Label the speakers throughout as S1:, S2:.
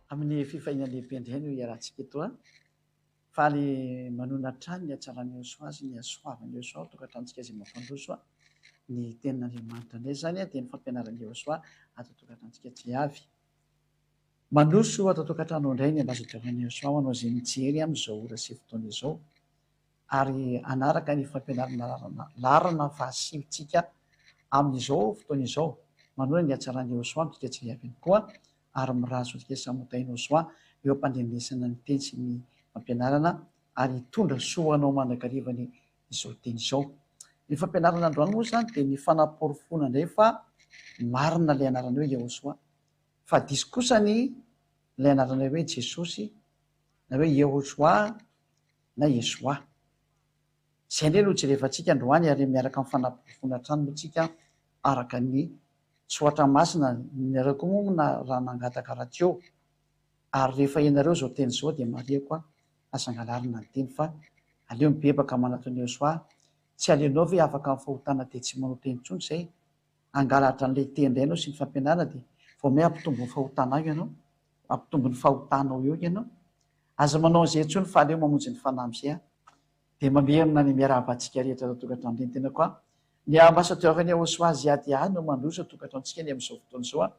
S1: Amin'ny fifaliana lehibe indray no iarahantsika eto an. Faly manona hatrany ny hatsaran'i Yehosua sy ny hasoavan'i Yehosua ao tokantranontsika izay mampandroso ny tenin'Andriamanitra indray izany dia ny fampianaran'i Yehosua ato tokantranontsika tsy avy. Mandroso ato an-tokantrano indray ny ambasadaoran'i Yehosua ho anao izay mijery amin'izao ora sy fotoana izao ary hanaraka ny fampianarana laharana fahasivintsika amin'izao fotoana izao. Manohy ny hatsaran'i Yehosua amintsika tsy avy ihany koa ary mirary soa antsika samy ho tahinao soa eo am-pandrenesana ny teny sy ny fampianarana ary hitondra soa ho anao mandrakariva anie izao teny izao. Ny fampianarana androany moa izany dia ny fanaporofoana indray fa marina ilay anarana hoe Yehosua fa diso kosa ny ilay anarana hoe Jesosy na hoe Yehosua na Yeshua. Izay indray no jerevantsika androany ary miaraka amin'ny fanaporofoana hatrany moa tsika araka ny Soratra Masina, nareo koa moa na raha nangataka raha ary rehefa ianareo izao teny izao dia marihako a, aza angalarina ny teny fa aleo mibebaka manatona Yehosua, tsy aleonao ve afaka amin'ny fahotana dia tsy manota intsony izay hangalatra an'ilay teny indray ianao sy ny fampianarana dia vao may hampitombo ny fahotanao ianao, hampitombo ny fahotanao eo ianao. Aza manao an'izay intsony fa aleo mamonjy ny fanahy amin'izay a. Dia mamerina ny miarahaba antsika rehetra ato an-tokantrano indray ny tenako a. Ny ambassadeur ny Aosoa Ziadia no mandroso an-tokantranontsika ny amin'izao fotoana izao a.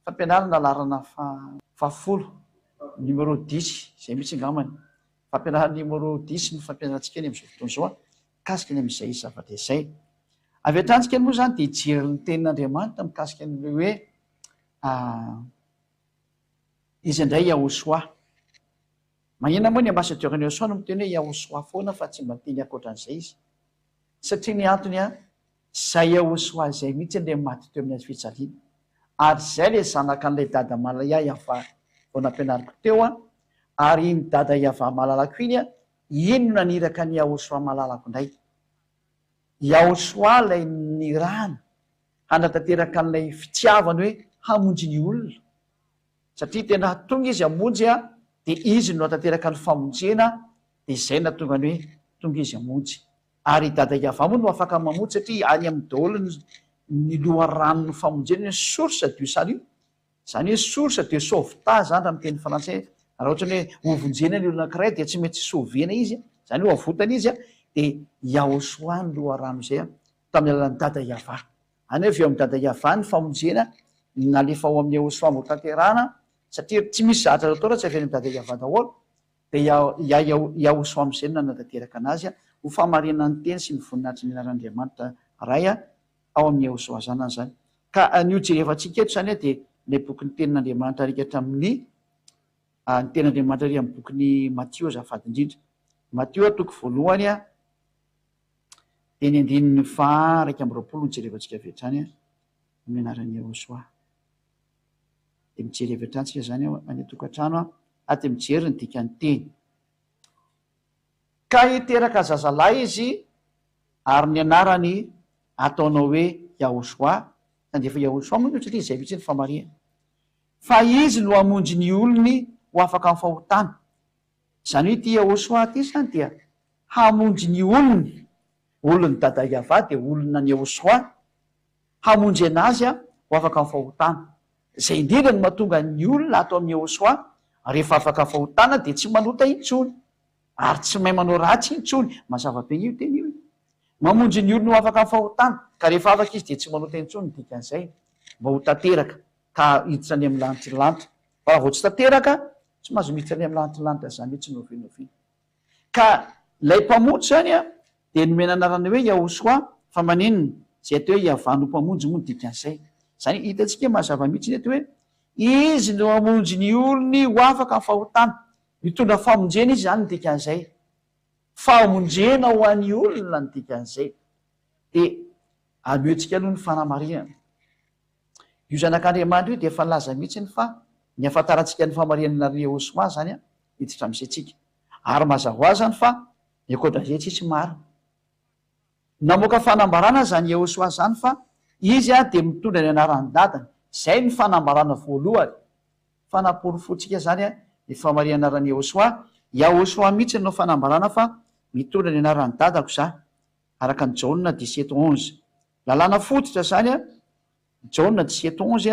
S1: Fampianarana laharana fahafolo, numéro dix, izay mihitsy angambany. Fampianarana numéro dix no fampianarantsika ny amin'izao fotoana izao a, mikasika ny amin'izay zavatra izay. Avy hatrany tsika moa izany dia hijery ny tenin'Andriamanitra mikasika an'ilay hoe iza indray Yahosoa. Maninona moa ny ambassadeur-n'i Yahosoa no miteny hoe Yahosoa foana fa tsy mba miteny ankoatran'izay izy? Satria ny antony an, izay Yahosoa izay mihitsy ilay maty teo amin'ny hazo fijaliana. Ary izay ilay zanaka an'ilay dada Malaya Yavah vao nampianariko teo an, ary iny dada Yavah malalako iny an, iny no naniraka an'i Yahosoa malalako indray. Yahosoa ilay nirahana hanatanteraka an'ilay fitiavany hoe hamonjy ny olona. Satria tena tonga izy hamonjy an, dia izy no nahatanteraka ny famonjena, dia izay no nahatonga ny hoe tonga izy hamonjy. Ary i Dada Yavah moa no afaka mamonjy satria any aminy daholo ny loharanon'ny famonjena, ny source du salut. Izany hoe source de sauvetage izany raha miteny frantsay, raha ohatra ny hoe hovonjena ny olona anankiray dia tsy maintsy sauver-na izy, izany hoe avotana izy, dia Yahoshua ny loharano izay tamin'ny alalan'i Dada Yavah. Any hoe avy eo amin'i Dada Yavah ny famonjena nalefa ao amin'i Yahoshua mba hotanterahana, satria tsy misy zavatra azo atao raha tsy avy any amin'i Dada Yavah daholo, dia Yahoshua amin'izay no nanatanteraka anazy ho fahamarinan'ny teny sy ny voninahitry ny anaran'Andriamanitra Ray ao amin'i Yahoshua Zanany izany. Ka ny ho jerevantsika eto izany dia ilay bokin'ny tenin'Andriamanitra arikatra amin'ny ny tenin'Andriamanitra ary amin'ny bokin'i Matio azafady indrindra. Matio toko voalohany dia ny andininy faha 21 no jerevantsika avy hatrany amin'ny anaran'i Yahoshua. Dia mijery avy hatrany tsika izany any an-tokantrano ary dia mijery ny dikan'ny teny. Ka hiteraka zazalahy izy ary ny anarany ataonao hoe Yahoshua, nandefa Yahoshua moa satria izay mihitsy ny famarihana. Fa izy no hamonjy ny olony ho afaka amin'ny fahotana. Izany hoe ity Yahoshua ity izany dia hamonjy ny olony, olon'i Dada Yavah dia olona an'i Yahoshua, hamonjy anazy ho afaka amin'ny fahotana. Izay indrindra no mahatonga ny olona ato amin'i Yahoshua rehefa afaka fahotana dia tsy manota intsony. Ary tsy mahay manao ratsy intsony. Mazava be io teny io e. Mamonjy ny olony ho afaka amin'ny fahotana. Ka rehefa afaka izy dia tsy manota intsony ny dikan'izay. Mba ho tanteraka ka hiditra any amin'ny lanitry ny lanitra. Fa raha vao tsy tanteraka, tsy mahazo miditra any amin'ny lanitry ny lanitra izany mihitsy na oviana na oviana. Ka ilay Mpamonjy izany dia nomena anarana hoe Yahoshuah, fa maninona? Izay atao hoe Yavah no Mpamonjy moa ny dikan'izay. Izany hitantsika mazava mihitsy eto hoe Izy no hamonjy ny olony ho afaka amin'ny fahotana. Mitondra famonjena izy izany ny dikan'izay. Famonjena ho an'ny olona ny dikan'izay. Dia alohantsika aloha ny fanamarihana. Io Zanak'Andriamanitra io dia efa nilaza mihitsy fa ny ahafantarantsika ny fahamarinana ry Yehosua izany hiditra amin'izay tsika. Ary mazava ho azy izany fa ny ankoatran'izay tsisy marina. Namoaka fanambarana izany Yehosua izany fa izy dia mitondra ny anaran'ny dadany. Izay ny fanambarana voalohany. Fanaporofoantsika izany ny fahamarian'ny anaran'i Yehosua. Yahosua mihitsy no fanambarana fa mitondra ny anaran'ny dadako za, araka ny Jaona dix-sept onze. Lalàna fototra izany Jaona dix-sept onze,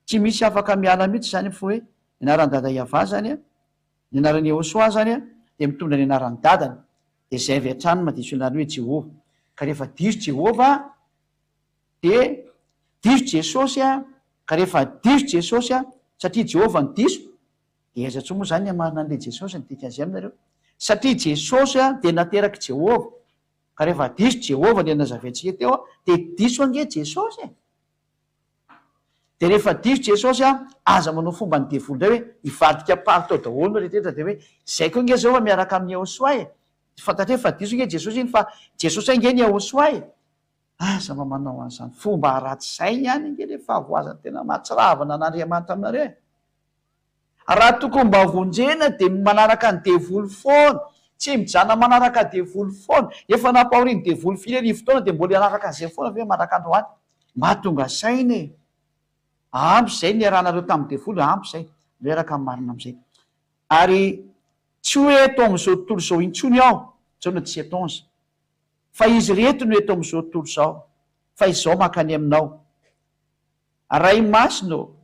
S1: tsy misy afaka miala mihitsy izany fa hoe. Ny anaran'i Dada Yavah izany an, ny anaran'i Yehosua izany an, dia mitondra ny anaran'ny dadany. Dia izay avy hatrany no mahadiso ny anarany hoe Jehovah. Ka rehefa diso Jehovah, dia diso Jesosy an, ka rehefa diso Jesosy an, satria Jehovah no diso, dia aiza intsony moa izany ny hamarina an'ilay Jesosy, ny dikan'izay aminareo? Satria Jesosy an, dia naterak'i Jehovah. Ka rehefa diso Jehovah ilay nazavaintsika teo an, dia diso ange Jesosy e! Dia rehefa diso Jesosy an, aza manao fomban'ny devoly indray hoe hivadika palitao daholo ny rehetra dia hoe zay koa ange zao fa miaraka amin'i Yahoshuah e! Fantatrey fa diso ange Jesosy iny fa Jesosy ange ny Yahoshuah e! Aza mba manao an'izany fomba ratsy zay ihany ange le fahavoazana tena mahatsiravina an'Andriamanitra aminareo e! Raha tokony mba vonjena dia manaraka ny devoly foana, tsy mijanona manaraka devoly foana, efa nampahorian'ny devoly firy arivotaona dia mbola hanaraka an'izay foana ve mandraka androany? Mba tonga saina e! Ampy izay niarahanareo tamin'ny devoly, ampy izay, miaraka amin'ny marina amin'izay. Ary tsy ho eto amin'izao tontolo izao intsony aho, Jaona 17 11, fa izy ireto no eto amin'izao tontolo izao, fa izao mankany aminao. Ray Masina ô,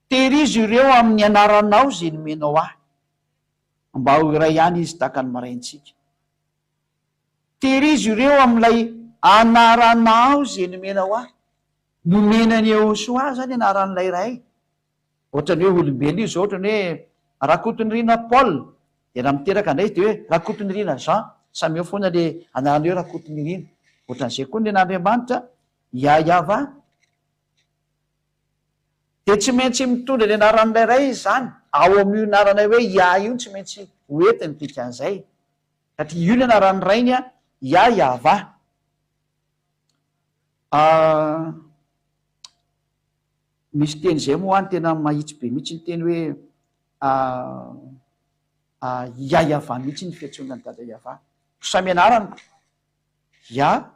S1: Tehirizo ireo amin'ny anaranao izay nomenao ahy, mba ho iray ihany izy tahaka ny maraintsika. Tehirizo ireo amin'ilay anaranao izay nomenao ahy. Nomena an'i Yehosua izany anaran'ilay Ray. Ohatran'ny hoe olombelona io izao, ohatran'ny hoe Rakotonirina Paul, dia raha miteraka indray izy dia hoe Rakotonirina Jean, samy eo foana ilay anarana hoe Rakotonirina. Ohatran'izay koa ny an'Andriamanitra, Yahyahavah. Dia tsy maintsy mitondra ny anaran'ilay Ray izy izany, ao amin'io anarana hoe Yah io no tsy maintsy ho entiny ny dikan'izay, satria io ny anaran'ny Rainy, Yah Yahvah. Ah, misy teny izay moa any tena mahitsy be mihitsy ny teny hoe ah, ah, Yah Yahvah mihitsy ny fiantsoana an'i Dada Yahvah. Samy anarany ko. Yah,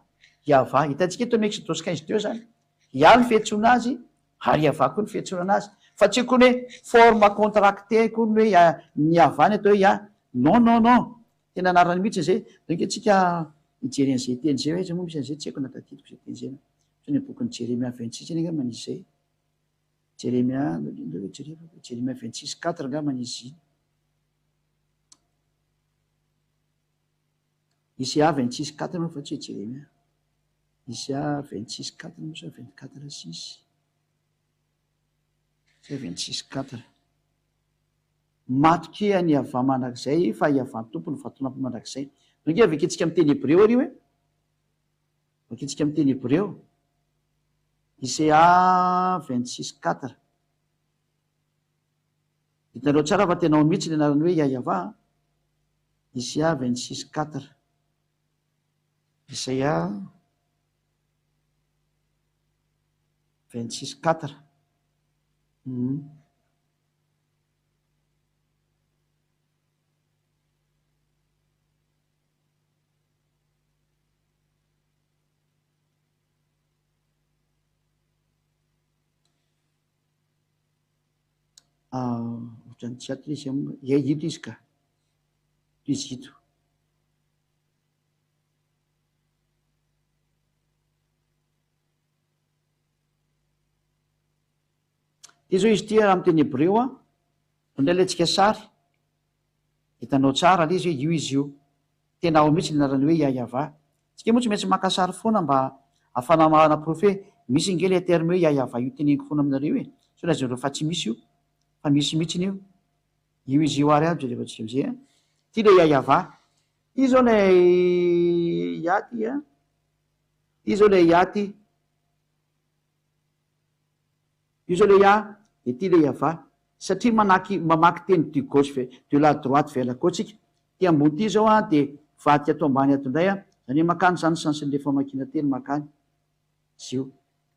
S1: Yavah. Hitantsika eto amin'ny Eksodosy 15 teo izany. Yah ny fiantsoana azy ary Yavah koa ny fiantsoana azy. Fa tsy akory hoe forme contractée akory ny hoe Yah, ny Yavah ny atao hoe Yah. Non, non, non. Tena anarany mihitsy izay. Donc antsika hijery an'izay teny izay hoe aiza moa misy an'izay, tsy haiko na tadidiko izay teny izay na. Ohatran'ny hoe bokin'i Jeremia 26 anie angamba nisy izay. Jeremia, ndao hoe jerevako, Jeremia 26 quatre angamba nisy iny. Isa 26 quatre moa fa tsy hoe Jeremia. Isa 26 quatre moa sa 24 six? Sa 26 quatre. Matokia an'i Yavah mandrakizay fa Yavah Tompo no vatolampy mandrakizay. Donc vakintsika amin'ny teny hebreo ary io e. Vakintsika amin'ny teny hebreo. Isa 26 quatre. Hitanareo tsara fa tena ao mihitsy ny anarany hoe Yayavah a. Isaia 26 quatre. Isaia 26 quatre. Hum. Ohatran'ny tsy ato izy am-, ie ito izy ka, ito izy ito. Ity zao izy ity raha amin'ny teny hebreo an, indray alaintsika sary, hitanao tsara ilay izy hoe io izy io. Tena ao mihitsy ny anarany hoe Yayavah. Tsika moa tsy maintsy maka sary foana mba ahafana manaporofo hoe misy ange ilay terme hoe Yayavah io teneniko foana aminareo e. Sao lazainareo fa tsy misy io. Fa misy mihitsiny io. Io izy io ary an, jerevantsika amizay an. Ity ilay Yayavah. Ity izao ilay Yah ity an. Ity izao ilay Yah ity. Io zao le Yah, dia ity le Yavah. Satria manaky mamaky teny du gauche vers de la droite vers la gauche tsika. Ity ambony ity zao an dia mivadika ato ambany ato indray an. Zany hoe makany zany ny sens-n'le famakiana teny makany. Izy io.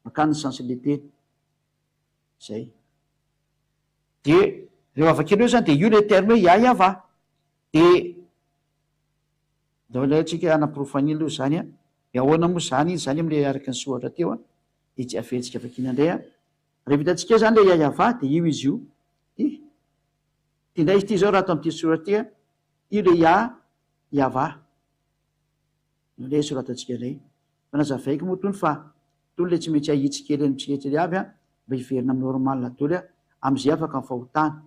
S1: Makany ny sens-n'le teny. Zay. Dia rehefa vakianao io zany dia io le terme hoe Yah Yavah. Dia ndao indray tsika hanaporofo an'iny aloha zany an. Dia ahoana moa zany iny zany amin'ilay araka ny soratra teo an. Dia tsy averintsika vakiana indray an. Rehefa hitantsika eo izany ilay Yayavah dia io izy io. Ity. Ity indray izy ity izao raha ato amin'ity soratra ity an. Io ilay Ya Yavah. Io ilay soratantsika indray. Fa nazavaiko moa itony fa itony ilay tsy maintsy ahitsy kely amin'ny tsikelikely avy an, mba hiverina amin'ny normal daholo an. amin'izay afaka ny fahotana.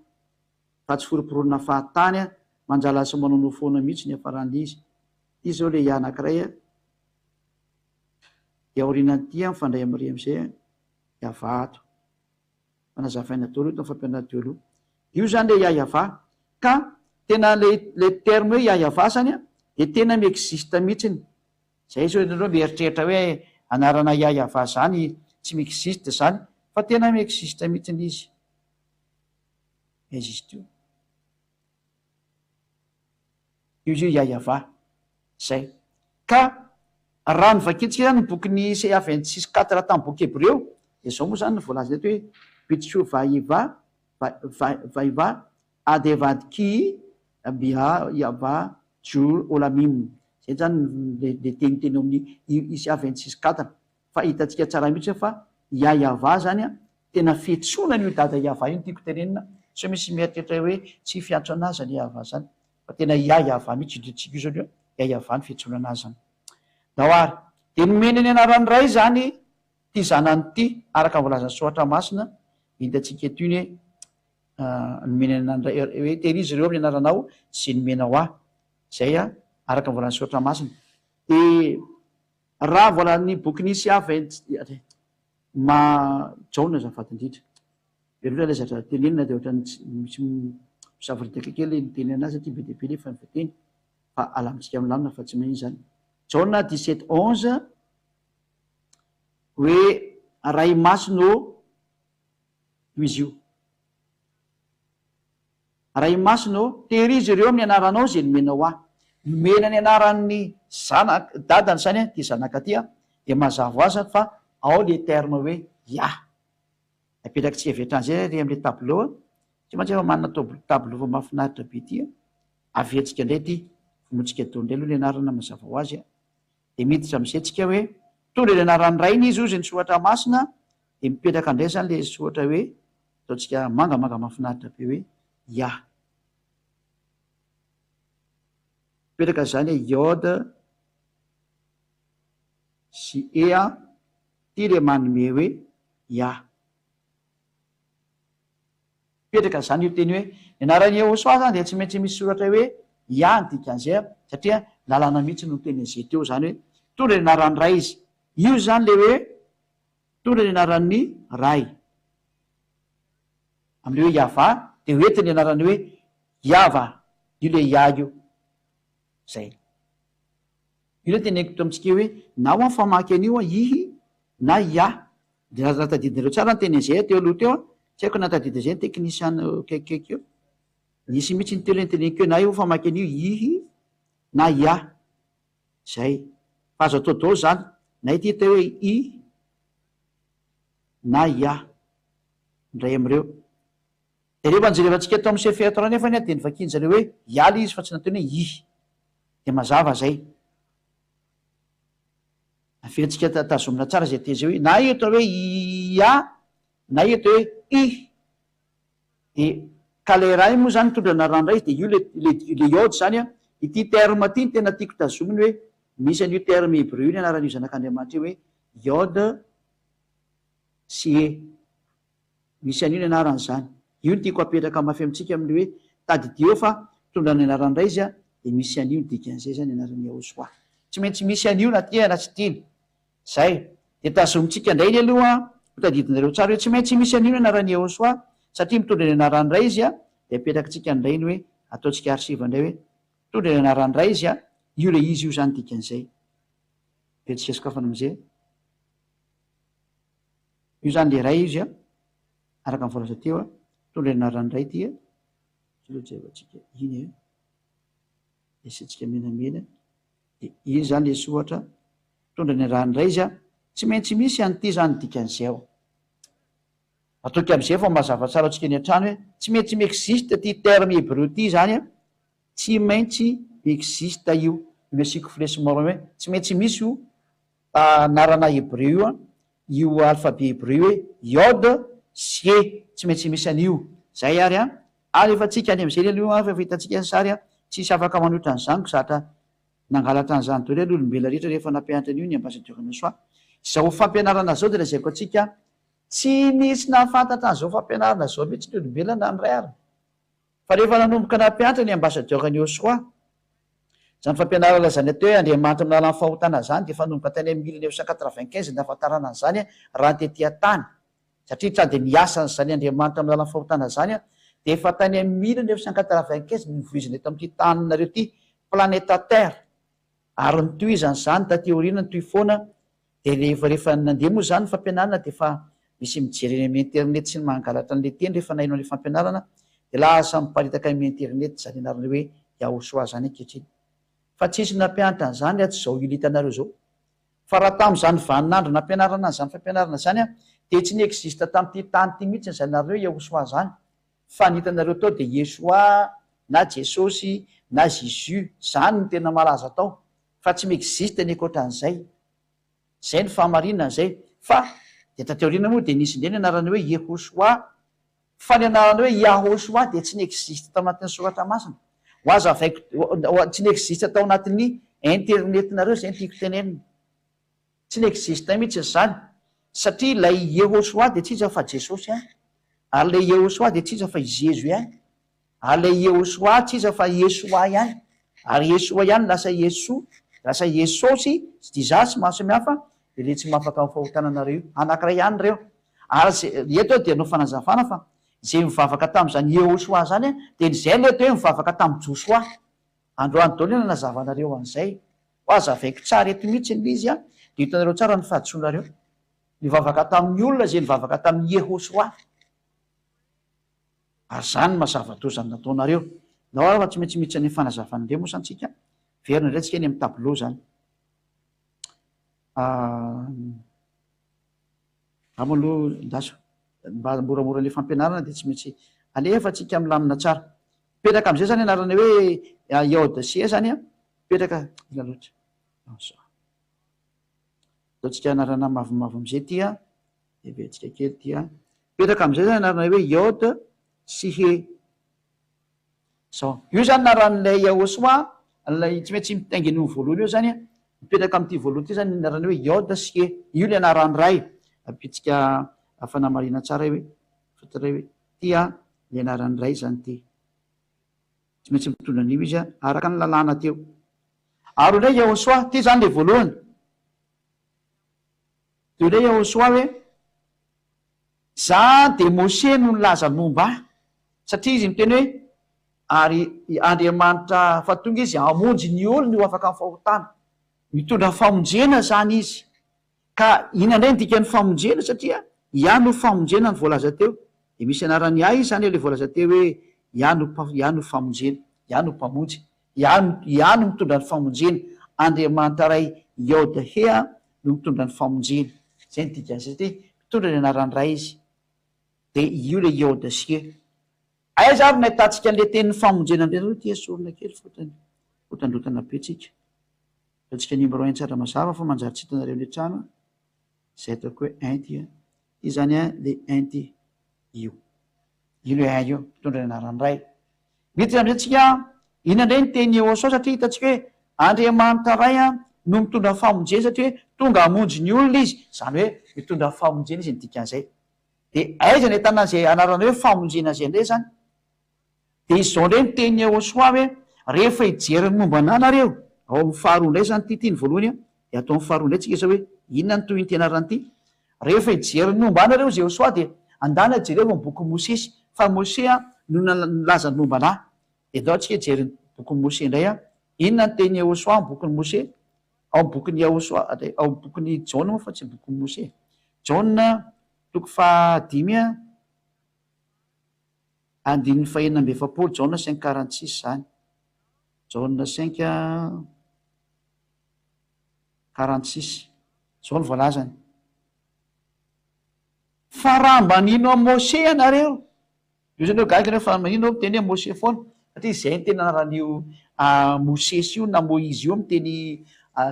S1: Fa tsy foromporonina fahatany a, manjary lasa manaonao foana mihitsy ny hiafaran'ilay izy. Ity izao ilay anankiray a, dia aorianan'ity a, mifandray amin'iry amin'izay a, dia avaha ato. Fa nazavaina daholo eto ny fampianarana teo aloha. Io izany ilay Yahyafa. Ka tena ilay ilay terme hoe Yahyafa izany a, dia tena mi-existe mihitsiny. Zay zao ianareo mieritreritra hoe anarana Yahyafa zany tsy mi-existe zany, fa tena mi-existe mihitsiny izy. Aiza izy teo? Io izy io Yahyafa. Zay. Ka raha novakintsika izany ny bokin'ny CA 26 4 tamin'ny boky Hebreo, dia izao moa izany no voalaza eto hoe Bitsu Vaiva Vaiva Adevadki Bia Yava Jur Olamim. Izay izany ilay teny teny ao amin'ny ICA 26 4. Fa hitantsika tsara mihitsy fa Yayava izany tena fiantsoana an'io dada Yava io no tiako tenenina, sao misy mieritreritra hoe tsy fiantso an'azy izany Yava izany. Fa tena Yayava mihitsy io tsika io izany io, Yayava ny fiantsoana an'azy izany. Ndao ary. Dia nomeny ny anaran'ny Ray izany ity zanany ity, araka ny voalazan'ny Soratra Masina, hitantsika eto iny hoe nomeny ny Ray, hoe tehirizo ireo amin'ny anaranao izay nomenao ahy. Izay araka ny voalazan'ny Soratra Masina. Dia raha voalazan'ny bokin'i Isaia 20, ma, Jaona azafady indrindra. Be loatra ilay zavatra tenenina dia ohatran'ny tsy misy misavoritaka kely ilay miteny anazy satria be dia be nefa ny voateny fa alamintsika milamina fa tsy maninona izany. Jaona 17 11 hoe Ray Masina ô io izy io. Ray Masina ô, tehirizo ireo amin'ny anaranao izay nomenao ahy. Nomena ny anaran'ny zanak, dadany izany ity zanaka ity dia mazava ho azy fa ao le terme hoe Yah. Apetrakitsika avy hatrany izay ary amin'ilay tableau a. Tsy maintsy efa manana tableau efa mahafinaritra be ity a. Averintsika indray ity, vonointsika daholo indray aloha ny anarana mazava ho azy a. Dia miditra amin'izay tsika hoe mitondra ny anaran'ny rainy izy hozy ny soratra masina, dia mipetraka indray izany ilay soratra hoe ataontsika mangamanga mahafinaritra be hoe Yah. Mipetraka izany hoe Yod sy Ea, ity ilay manome hoe Yah. Mipetraka izany io teny hoe ny anaran'i Yehosua izany dia tsy maintsy misy soratra hoe Yah ny dikan'izay satria lalàna mihitsy no niteny an'izay teo izany hoe mitondra ny anaran'ny Ray izy. Io izany ilay hoe mitondra ny anaran'ny Ray. Amin'ilay hoe Yavah dia ho entiny ny anarany hoe Yava, io ilay Yah io. Izay. Io ilay teneniko teo amintsika hoe na ho famaky an'io ihy na Yah. Dia raha tadidinareo tsara ny teny an'izay teo aloha teo an, tsy haiko na tadidy an'izay ny teknisiana eo akaikikaiky eo. Nisy mihitsy ny teo ilay niteneniko hoe na io famaky an'io ihy na Yah. Izay. Fa azo atao daholo izany, na ity atao hoe i na Yah. Ny iray amin'ireo. Dia rehefa nojerevantsika tao amin'ny Sefer Torah anefa dia novakian-jareo hoe Yah ilay izy fa tsy nataony hoe ihy. Dia mazava izay. Averintsika tazomina tsara izay teny izay hoe na eto hoe ia na eto hoe i. Dia ka ilay iray moa izany mitondra ny anaran'ny iray izy dia io ilay ilay ilay iod izany an. Ity terme ity no tena tiako tazomina hoe misy an'io terme hebreo io ny anaran'io zanak'Andriamanitra io hoe iod sy e. Misy an'io ny anarany izany. Io no tiako apetraka mafy amintsika amin'ny hoe tadidio fa mitondra ny anaran'ny Ray izy dia misy an'io ny dikan'izay izany anaran'i Yahoshuah. Tsy maintsy misy an'io na tia na tsy tiana. Izay. Dia tazomintsika indray iny aloha ho tadidinareo tsara hoe tsy maintsy misy an'io ny anaran'i Yahoshuah satria mitondra ny anaran'ny Ray izy dia apetrakitsika indray ny hoe ataontsika archive indray hoe mitondra ny anaran'ny Ray izy io ilay izy io izany dikan'izay. Vetsika sokafana amin'izay. Io zany le ray izy a, araka ny voalaza teo a, mitondra ny anaran'ny ray ity a, tsy aloha jerevantsika iny e, asiantsika menamena, de iny zany le soratra, mitondra ny anaran'ny ray izy a, tsy maintsy misy an'ity zany dikan'izay ao. Ataoko am'izay fa mazava tsara antsika eny an-trano hoe tsy maintsy mi-existe ity terme hebreu ity zany a, tsy maintsy mi-existe io, io nasiako flèche marron hoe tsy maintsy misy io anarana hebreo io an, io alphabet hebreo io hoe Yod sy He, tsy maintsy misy an'io, zay ary an, ary efa tsika any am'zay aloha an, efa hitantsika ny sary an, tsisy afaka manohitra an'izany ko zatra nangalatra an'izany daholo aloha olombelona rehetra rehefa nampianatra an'io ny ambassadeur Nosoa. Izao fampianarana zao dia lazaiko antsika. Tsy nisy nahafantatra an'izao fampianarana izao mihitsy ny olombelona na ny ray ary. Fa rehefa nanomboka nampianatra ny ambasadaoran'i Yehosua, izany fampianarana izany atao hoe Andriamanitra amin'ny alalan'ny fahotana izany dia efa nanomboka tany amin'ny 1995 ny nahafantarana an'izany raha ny tety an-tany. Satria hatrany dia niasa an'izany Andriamanitra amin'ny alalan'ny fahotana izany dia efa tany amin'ny 1995 no nivoizina eto amin'ity taninareo ity, planeta Terre. Ary nitohizana izany taty aoriana, nitohy foana, dia rehefa rehefa nandeha moa izany ny fampianarana dia efa misy mijery eny amin'ny internet sy ny mangalatra an'ilay teny rehefa naheno an'ilay fampianarana dia lasa miparitaka amin'ny internet izany anarana hoe Yahoshua izany ankehitriny. Fa tsisy nampianatra an'izany atsy izao ilo hitanareo izao. Fa raha tamin'izany vaninandro nampianarana an'izany fampianarana izany dia tsy ni-existe tamin'ity tany ity mihitsy izany anarana hoe Yahoshua izany. Fa ny hitanareo tao dia Yeshua na Jesosy na Jesus, zany no tena malaza tao, fa tsy mi-existe ny ankoatran'izay. Zay ny fahamarinana zay. Fa dia taty aoriana moa dia nisy indray ny anarana hoe Yehosua, fa ny anarana hoe Yahosua dia tsy ni-existe tao anatin'ny soratra masina. Ho azavaiko, tsy ni-existe tao anatin'ny internet-nareo zay no tiako tenenina. Tsy ni-existe mihitsy izany satria ilay Yehosua dia tsy iza fa Jesosy ihany, ary ilay Yehosua dia tsy iza fa i Zezo ihany, ary ilay Yehosua tsy iza fa Yeshoa ihany, ary Yeshoa ihany lasa Yesu, lasa Yesosy, Jesus, maro samihafa, dia ilay tsy mahafaka amin'ny fahotana anareo io. Anankiray ihany ireo. Ary izay, eto aho dia hanao fanazavana fa izay mivavaka tamin'izany Yehosua izany dia izay ilay atao hoe mivavaka tamin'i Josoa. Androany daholo no nanazavanareo an'izay. Ho azavaiko tsara eto mihitsy ilay izy an, dia hitanareo tsara ny fahadisoanareo. Nivavaka tamin'ny olona izay nivavaka tamin'i Yehosua. Ary izany no maha zava-doza ny nataonareo. Ndao ary fa tsy maintsy miditra any amin'ny fanazavana indray moa izany tsika. Miverina indray tsika eny amin'ny tableau izany. Angamba aloha andraso. Mba moramora ilay fampianarana dia tsy maintsy alefa tsika milamina tsara. Mipetraka amin'izay izany anarana hoe Yod sy He izany an. Mipetraka, ela loatra. Ataontsika anarana mavomavo amin'izay ity an. Heverintsika kely ity an. Mipetraka amin'izay izany anarana hoe Yod sy He. Zao. Io izany anaran'ilay Yahoshuah, ilay tsy maintsy mitaingina io voalohany io izany an. Mipetraka amin'ity voalohany ity izany ny anarana hoe Yod sy He. Io ilay anaran'ny Ray. Ampitsika fanamarihana tsara io hoe, fantatra hoe ity an, ilay anaran'ny Ray izany ity. Tsy maintsy mitondra an'io izy araka ny lalàna teo. Ary indray Yahoshuah, ity izany ilay voalohany. Dia indray Yahoshuah hoe, Za dia Mose no nilaza ny momba ahy. Satria izy miteny hoe, ary Andriamanitra fa tonga izy hamonjy ny olony ho afaka amin'ny fahotana. Mitondra famonjena izany izy. Ka inona indray ny dikan'ny famonjena satria Yah no famonjena ny voalaza teo dia misy anaran'i Yah izy izany ilay voalaza teo hoe Yah no Yah no famonjena, Yah no mpamonjy, Yah no Yah no mitondra ny famonjena, Andriamanitra Ray Yod He no mitondra ny famonjena. Izay ny dikan'izay satria mitondra ny anaran'ny Ray izy. Dia io ilay Yod sy He. Aiza ary no ahitantsika an'ilay tenin'ny famonjena indray aloha ity esorina kely fotony fotandrotana be tsika. Ataontsika numéro un tsara mazava fa manjary tsy hitanareo any an-trano izay ataoko hoe un ty an. Ty zany an le un ty. Io. Io le un io, mitondra ny anaran'ny Ray. Miditra amizay tsika, inona indray ny tenin'i Yehosua satria hitantsika hoe Andriamanitra Ray an no mitondra famonjena satria hoe tonga hamonjy ny olona izy, izany hoe mitondra famonjena izy ny dikan'izay. Dia aiza ny ahitana an'izay anarana hoe famonjena izay indray izany? Dia izao indray ny tenin'i Yehosua hoe, Rehefa hijery ny momba anà nareo, ao amin'ny faharoa indray izany ity, ity ny voalohany an, dia atao amin'ny faharoa indray tsika izao hoe, inona ny tohin'ity anarana ity? Rehefa hijery ny momba ahy nareo hozy Yehosua dia andana jerevo ny bokin'i Mosesy, fa Mose an no nilaza ny momba anà. Dia andao tsika hijery ny bokin'i Mose indray an, inona ny tenin'i Yehosua amin'ny bokin'i Mose? Ao amin'ny bokin'i Yehosua, ao amin'ny bokin'i Jaona moa fa tsy bokin'i Mose. Jaona toko fahadimy an. Andininy fahenina amby efapolo, Jaona cinq quarante six izany. Jaona cinq quarante six. Izao no voalazany. Fa raha mba nino an'i Mose ianareo, io zany hoe gaga ianareo fa manino aho miteny hoe Mose foana, satria izay no tena anaran'io Mosesy io na Moizy io amin'ny teny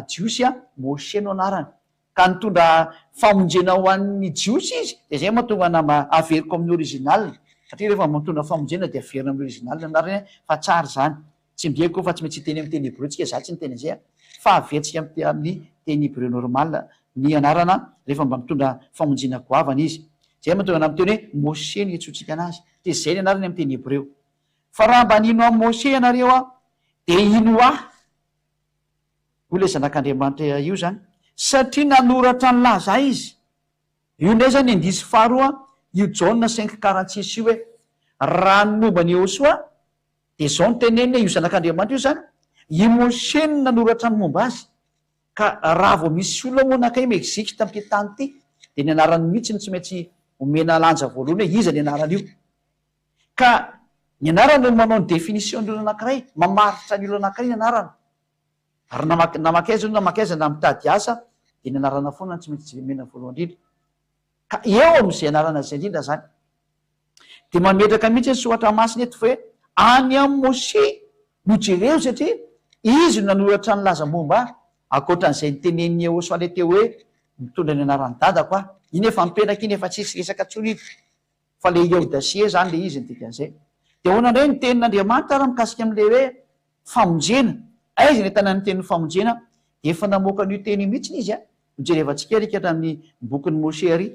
S1: jiosy, Moshe no anarany. Ka nitondra famonjena ho an'ny Jiosy izy, dia izay mahatonga anà mba averiko amin'ny original, satria rehefa mitondra famonjena dia averina amin'ny original ny anarany fa tsara izany. Tsy midika fa tsy maintsy hiteny amin'ny teny hebreo tsika, izaho tsy niteny an'izay an, fa averintsika amin'ny teny hebreo normal ny anarana rehefa mba mitondra famonjena goavana izy. Izay mahatonga anà miteny hoe Moshe no iantsoantsika anazy, satria izay ny anarany amin'ny teny hebreo. Fa raha mba nino an'i Moshe ianareo an, dia hino ahy, hoy ilay Zanak'Andriamanitra io izany, satria nanoratra nilaza ahy izy. Io indray izany indisy faharoa, io Jaona cinq 46 io hoe, raha ny momba an'i Yehosua, dia izao no teneniny hoe, io Zanak'Andriamanitra io izany, i Moshe no nanoratra ny momba azy. Ka raha vao misy olona moa nankay Mexique tamin'ity tany ity dia ny anarany mihitsy no tsy maintsy omena lanja voalohany hoe iza ny anaran'io. Ka ny anarana no manao ny définition ny olona anankiray, mamaritra ny olona anankiray ny anarana. Ary na na mankaiza io na mankaiza na mitady asa dia ny anarana foana no tsy maintsy omena voalohany indrindra. Ka eo amin'izay anarana izay indrindra izany dia mametraka mihitsy ny soratra masina eto fa hoe any amin'i Moshe no jereo satria izy no nanoratra ny laza momba ahy, ankoatran'izay nitenenin'i Yehosua ilay teo hoe mitondra ny anaran'i dadako aho. Iny efa mipetraka iny efa tsisy resaka intsony iny fa ilay Yehodasie izany ilay izy ny dikan'izay. Dia ahoana indray ny tenin'Andriamanitra ary mikasika amin'ilay hoe famonjena? Aiza ny ahitana ny tenin'ny famonjena? Dia efa namoaka an'io teny io mihitsy izy an! Hojerevantsika ery hatramin'ny bokin'i Moshe ary.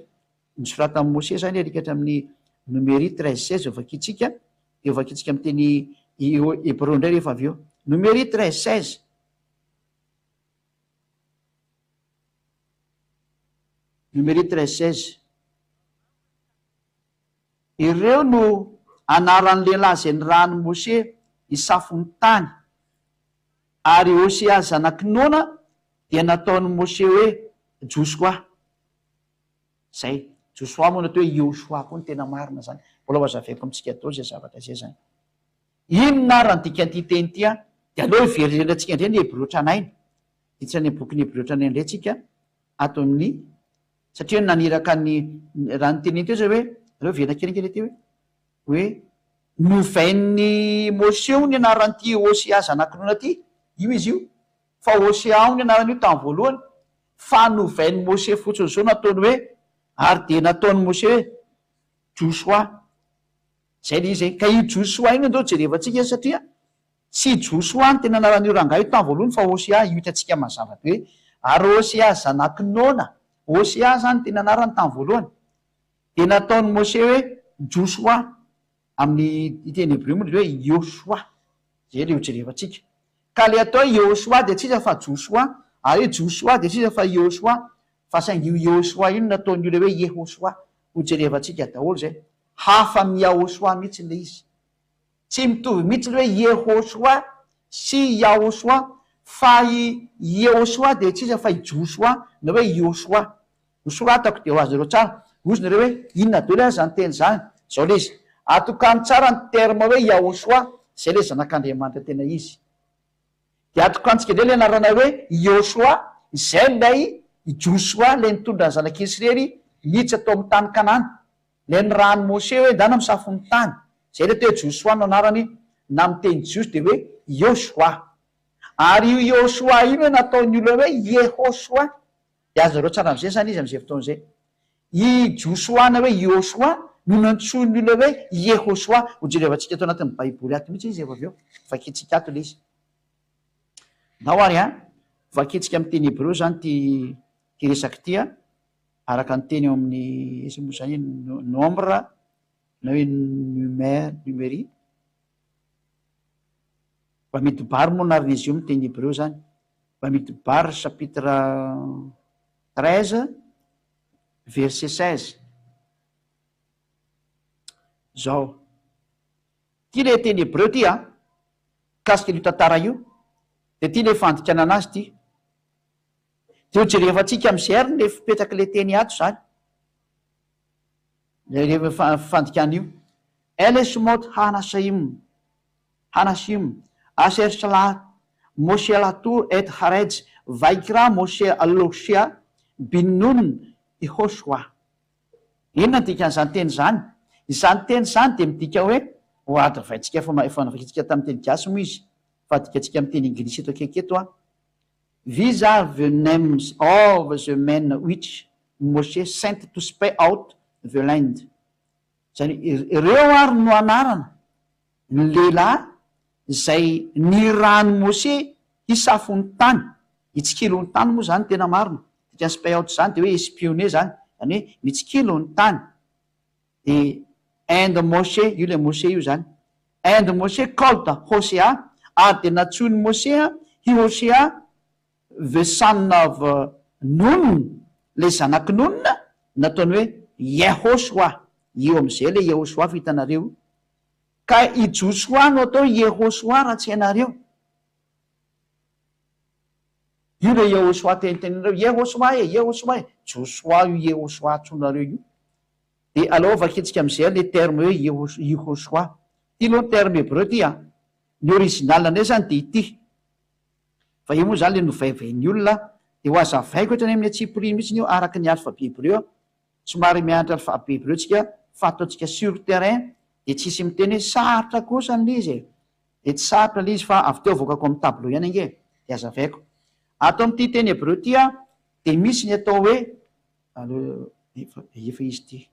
S1: Nosoratan'i Moshe izany ery hatramin'ny Nomery 13 16 hovakintsika, dia hovakintsika amin'ny teny hebreo indray rehefa avy eo. Nomery 13 16. Nomery 13 16. Ireo no anaran'ny lehilahy izay nirahan'i Moshe hisafo ny tany. Ary Hosea zanak'i Nona dia nataon'i Moshe hoe Josoa. Izay. Josoa moa no atao hoe Yehoshua koa no tena marina izany. Mbola ho hazavaiko amintsika daholo izay zavatra izay izany. Inona ary ny dikan'ity teny ity an? Dia aleo hiverenantsika indray ny Hebreo tranainy. Hiditra any amin'ny bokin'ny Hebreo tranainy indray tsika ato amin'ny, satria naniraka ny, raha ny teniny teo izay hoe, aleo hiverina kely ange ilay teo e, hoe novain'i Moshe ny anaran'ity Hosea zanak'i Nona ity, io izy io, fa Hosea ny anaran'io tamin'ny voalohany, fa novain'i Moshe fotsiny izao nataony hoe, ary dia nataon'i Moshe hoe Josoa. Izay ilay izy e. Ka io Josoa io no andao jerevantsika satria tsy Josoa no tena anaran'io rangahy io tamin'ny voalohany fa Hosea, io hitantsika mazava be. Ary Hosea zanak'i Nona, Hosea izany no tena anarany tamin'ny voalohany. Dia nataon'i Moshe hoe Josoa, amin'ny teny hebreo moa dia hoe Yoshoa. Izay ilay hojerevantsika. Ka ilay atao hoe Yehoshoa dia tsy iza fa Josoa, ary hoe Josoa dia tsy iza fa Yehoshoa. Fa saingy io Yehoshoa io no nataon'ny olona hoe Yehoshoa. Hojerevantsika daholo izay. Hafa amin'i Yahoshoa mihitsy ilay izy. Tsy mitovy mihitsy ilay hoe Yehoshoa sy Yahoshoa fa i Yehoshoa dia tsy iza fa i Josoa na hoe Yoshoa. Nosoratako dia ho azonareo tsara. Hozy nareo hoe inona daholo ary izany teny izany? Izao ilay izy. Atokano tsara ny terme hoe Yahoshoa, izay ilay zanak'Andriamanitra tena izy. Dia atokantsika indray ilay anarana hoe Yoshoa, izay ilay i Josoa ilay nitondra ny zanak'Israely niditra tao amin'ny tany Kanana. Ilay nirahan'i Moshe hoe ndana misafo ny tany. Izay ilay atao hoe Josoa no anarany, na amin'ny teny jiosy dia hoe Yoshoa. Ary io Yoshoa io no nataon'ny olona hoe Yehoshoa. Dia azonareo tsara amin'izay izany izy amin'izay fotoana izay. I Josoa na hoe Yehoshoa no nantsoin'ny olona hoe Yehoshoa. Hojerevantsika ato anatin'ny Baiboly ato mihitsy izy rehefa avy eo. Vakintsika ato ilay izy. Ndao ary an, vakintsika amin'ny teny hebreo izany ity ity resaka ity an, araka ny teny ao amin'ny, iza moa izany, Nombre na hoe Numer, Numery. Bamidbar moa anaran'izy io amin'ny teny hebreo izany. Bamidbar chapitre 13 verset 16. Izao. Ity ilay teny hebreo ity an, mikasika an'io tantara io. Dia ity ilay fandikana anazy ity. Dia ho jerevantsika amin'izay ary ilay fipetrak'ilay teny ato izany. Ilay fandikana io. Ele shmot ha-anashim, hanashim, asher shalach Moshe latur et haretz vaikra Moshe al Hoshea bin Nun Yehoshua. Inona no dikan'izany teny izany? Izany teny izany dia midika hoe, ho hadavaintsika efa efa novakintsika tamin'ny teny gasy moa izy, fa adikatsika amin'ny teny anglisy eto akaiky eto an. These are the names of the men which Moshe sent to spy out the land. Izany hoe, ireo ary no anarana ny lehilahy izay nirahan'i Moshe hisafo ny tany, hitsikilo ny tany moa izany tena marina, dikan'ny spy out izany dia hoe espionner izany, izany hoe mitsikilo ny tany. Dia and Moshe, io ilay Moshe io izany. And Moshe called Hosea, ary dia nantsoin'i Moshe i Hosea the son of Nun, ilay zanak'i Nun, nataony hoe Yehosua. Io amin'izay ilay Yehosua fa hitanareo. Ka i Josoa no atao Yehosua raha tsy hainareo. Io ilay Yehosua teniteninareo, Yehosua e, Yehosua e. Josoa io Yehosua antsoinareo io. Dia aleo vakintsika amin'izay ilay terme hoe Yehosua. Ity aloha ny terme hebreu ity an. Ny original indray izany dia ity. Fa io moa izany ilay novaivain'ny olona, dia ho hazavaiko hatrany amin'ny antsipiriany mihitsy io araka ny alphabet hebreu. Somary mianatra alphabet hebreu tsika fa ataontsika sur terrain dia tsisy miteny hoe sarotra kosa ny izy e. Dia tsy sarotra ilay izy fa avy teo avoakako amin'ny tableau ihany ange e, dia hazavaiko. Ato amin'ity teny hebreu ity an, dia misy ny atao hoe, aleo efa efa izy ity.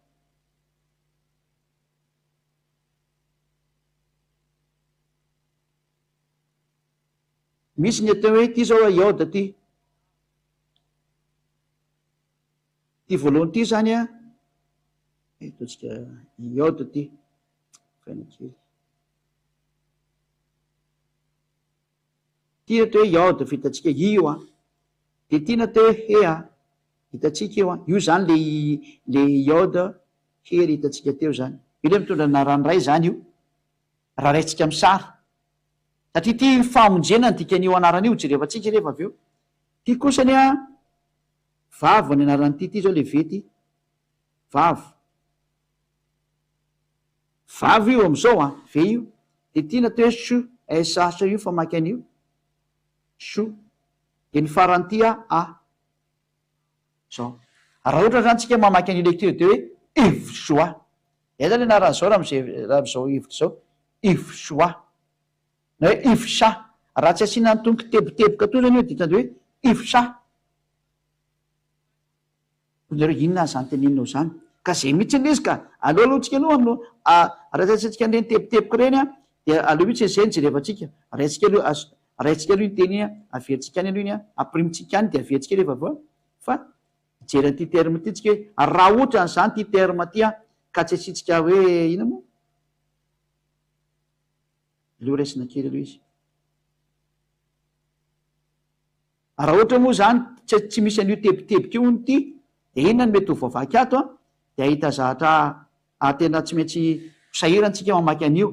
S1: Misy ny atao hoe, ity izao iode ity. Ity voalohany ity izany an, ataontsika iode ity. Faina kely. Ity atao hoe iode vitantsika i io an. Dia ity natao hoe he an. Hitantsika io an. Io izany le le iode hery hitantsika teo izany. Io ilay mitondra ny anaran'ny Ray izany io. Raha raintsika amin'ny sary. Satria ity famonjena ny dikan'io anarana io, jerevantsika rehefa avy eo. Ity kosa anie an, vava ny anaran'ity, ity izao le V ity. Vava. Vava io amin'izao an, V io. Dia ity natao hoe shu, SH io famaky an'io. Shu. Dia ny faran'ity a, A. Zao. Raha ohatra zany tsika mamaky an'io lecture dia hoe Yves-Joie. Aiza ny anaran'izao raha am'zay raha am'zao hevitra izao? Yves-Joie. Na hoe Yves-Chat. Raha tsy asiana an'itony kiteboteboka itony zany io dia hoe Yves-Chat. Hoy nareo inona ary izany teneninao izany? Ka zay mihitsy anie izy ka! Aleo aloha tsika aloha no raha tsy asiantsika an'ireny teboteboka ireny an, dia aleo mihitsy izay no jerevantsika. Raintsika aloha raintsika aloha iny teny iny an, averintsika any aloha iny an, ampirimintsika any dia averintsika rehefa avy eo fa hijery an'ity terme ity tsika hoe raha ohatra an'izany ity terme ity an, ka tsy asiantsika hoe inona moa? Aleo raisina kely aloha izy. Raha ohatra moa izany tsy tsy misy an'io teboteboka io hono ity dia inona no mety ho voavaky ato an? Dia hahita zahatra tena tsy maintsy ho sahirana tsika mamaky an'io.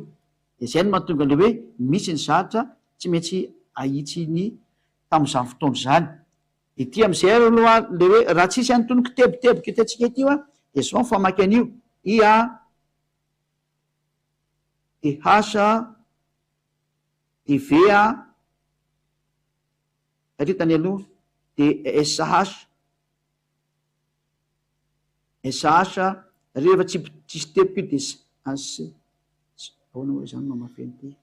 S1: Dia izay no mahatonga ilay hoe misy ny zahatra tsy maintsy ahitsy ny tamin'izany fotoana izany. Dia ity amin'izay aloha ilay hoe raha tsisy an'itony kiteboteboka hitantsika ity hoa dia izao ny famaky an'io, I A D H D V A Satria tany aloha dia SH, SH, rehefa tsy tsisy teboka io dia S, S, ahoana moa izany mamafy an'ity?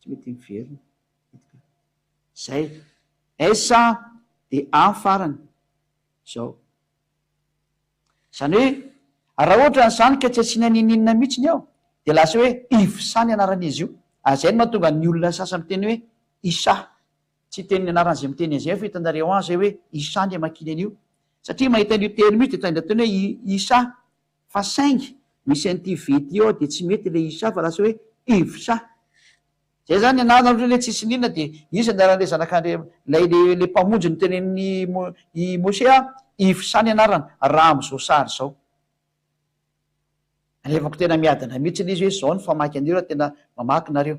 S1: Tsy mety miverina. Zay. S dia A farany. Zao. Izany hoe raha ohatra an'izany ka tsy asiana n'inon'inona mihitsy ny ao dia lasa hoe Ivsa ny anaran'izy io. Ary izay no mahatonga ny olona sasany miteny hoe Isha. Tsy hiteny ny anaran'izay miteny an'izay aho fa hitanareo any izay hoe Isha ny amakiany an'io. Satria mahita an'io teny io dia tonga dia hoe Isha. Fa saingy misy an'ity V ity ao dia tsy mety ilay Isha fa lasa hoe Ivsa. Zay zany ny anarana ohatra hoe tsisy n'inona dia iza ny anaran'ilay zanak'Andriam ilay le le mpamonjy notenenin'i Mo i Moshe a, Ifsa ny anarany raha amin'izao sary izao. Alefako tena miadana mihitsy ilay izy hoe izao ny famaky an'io raha tena mamaky nareo.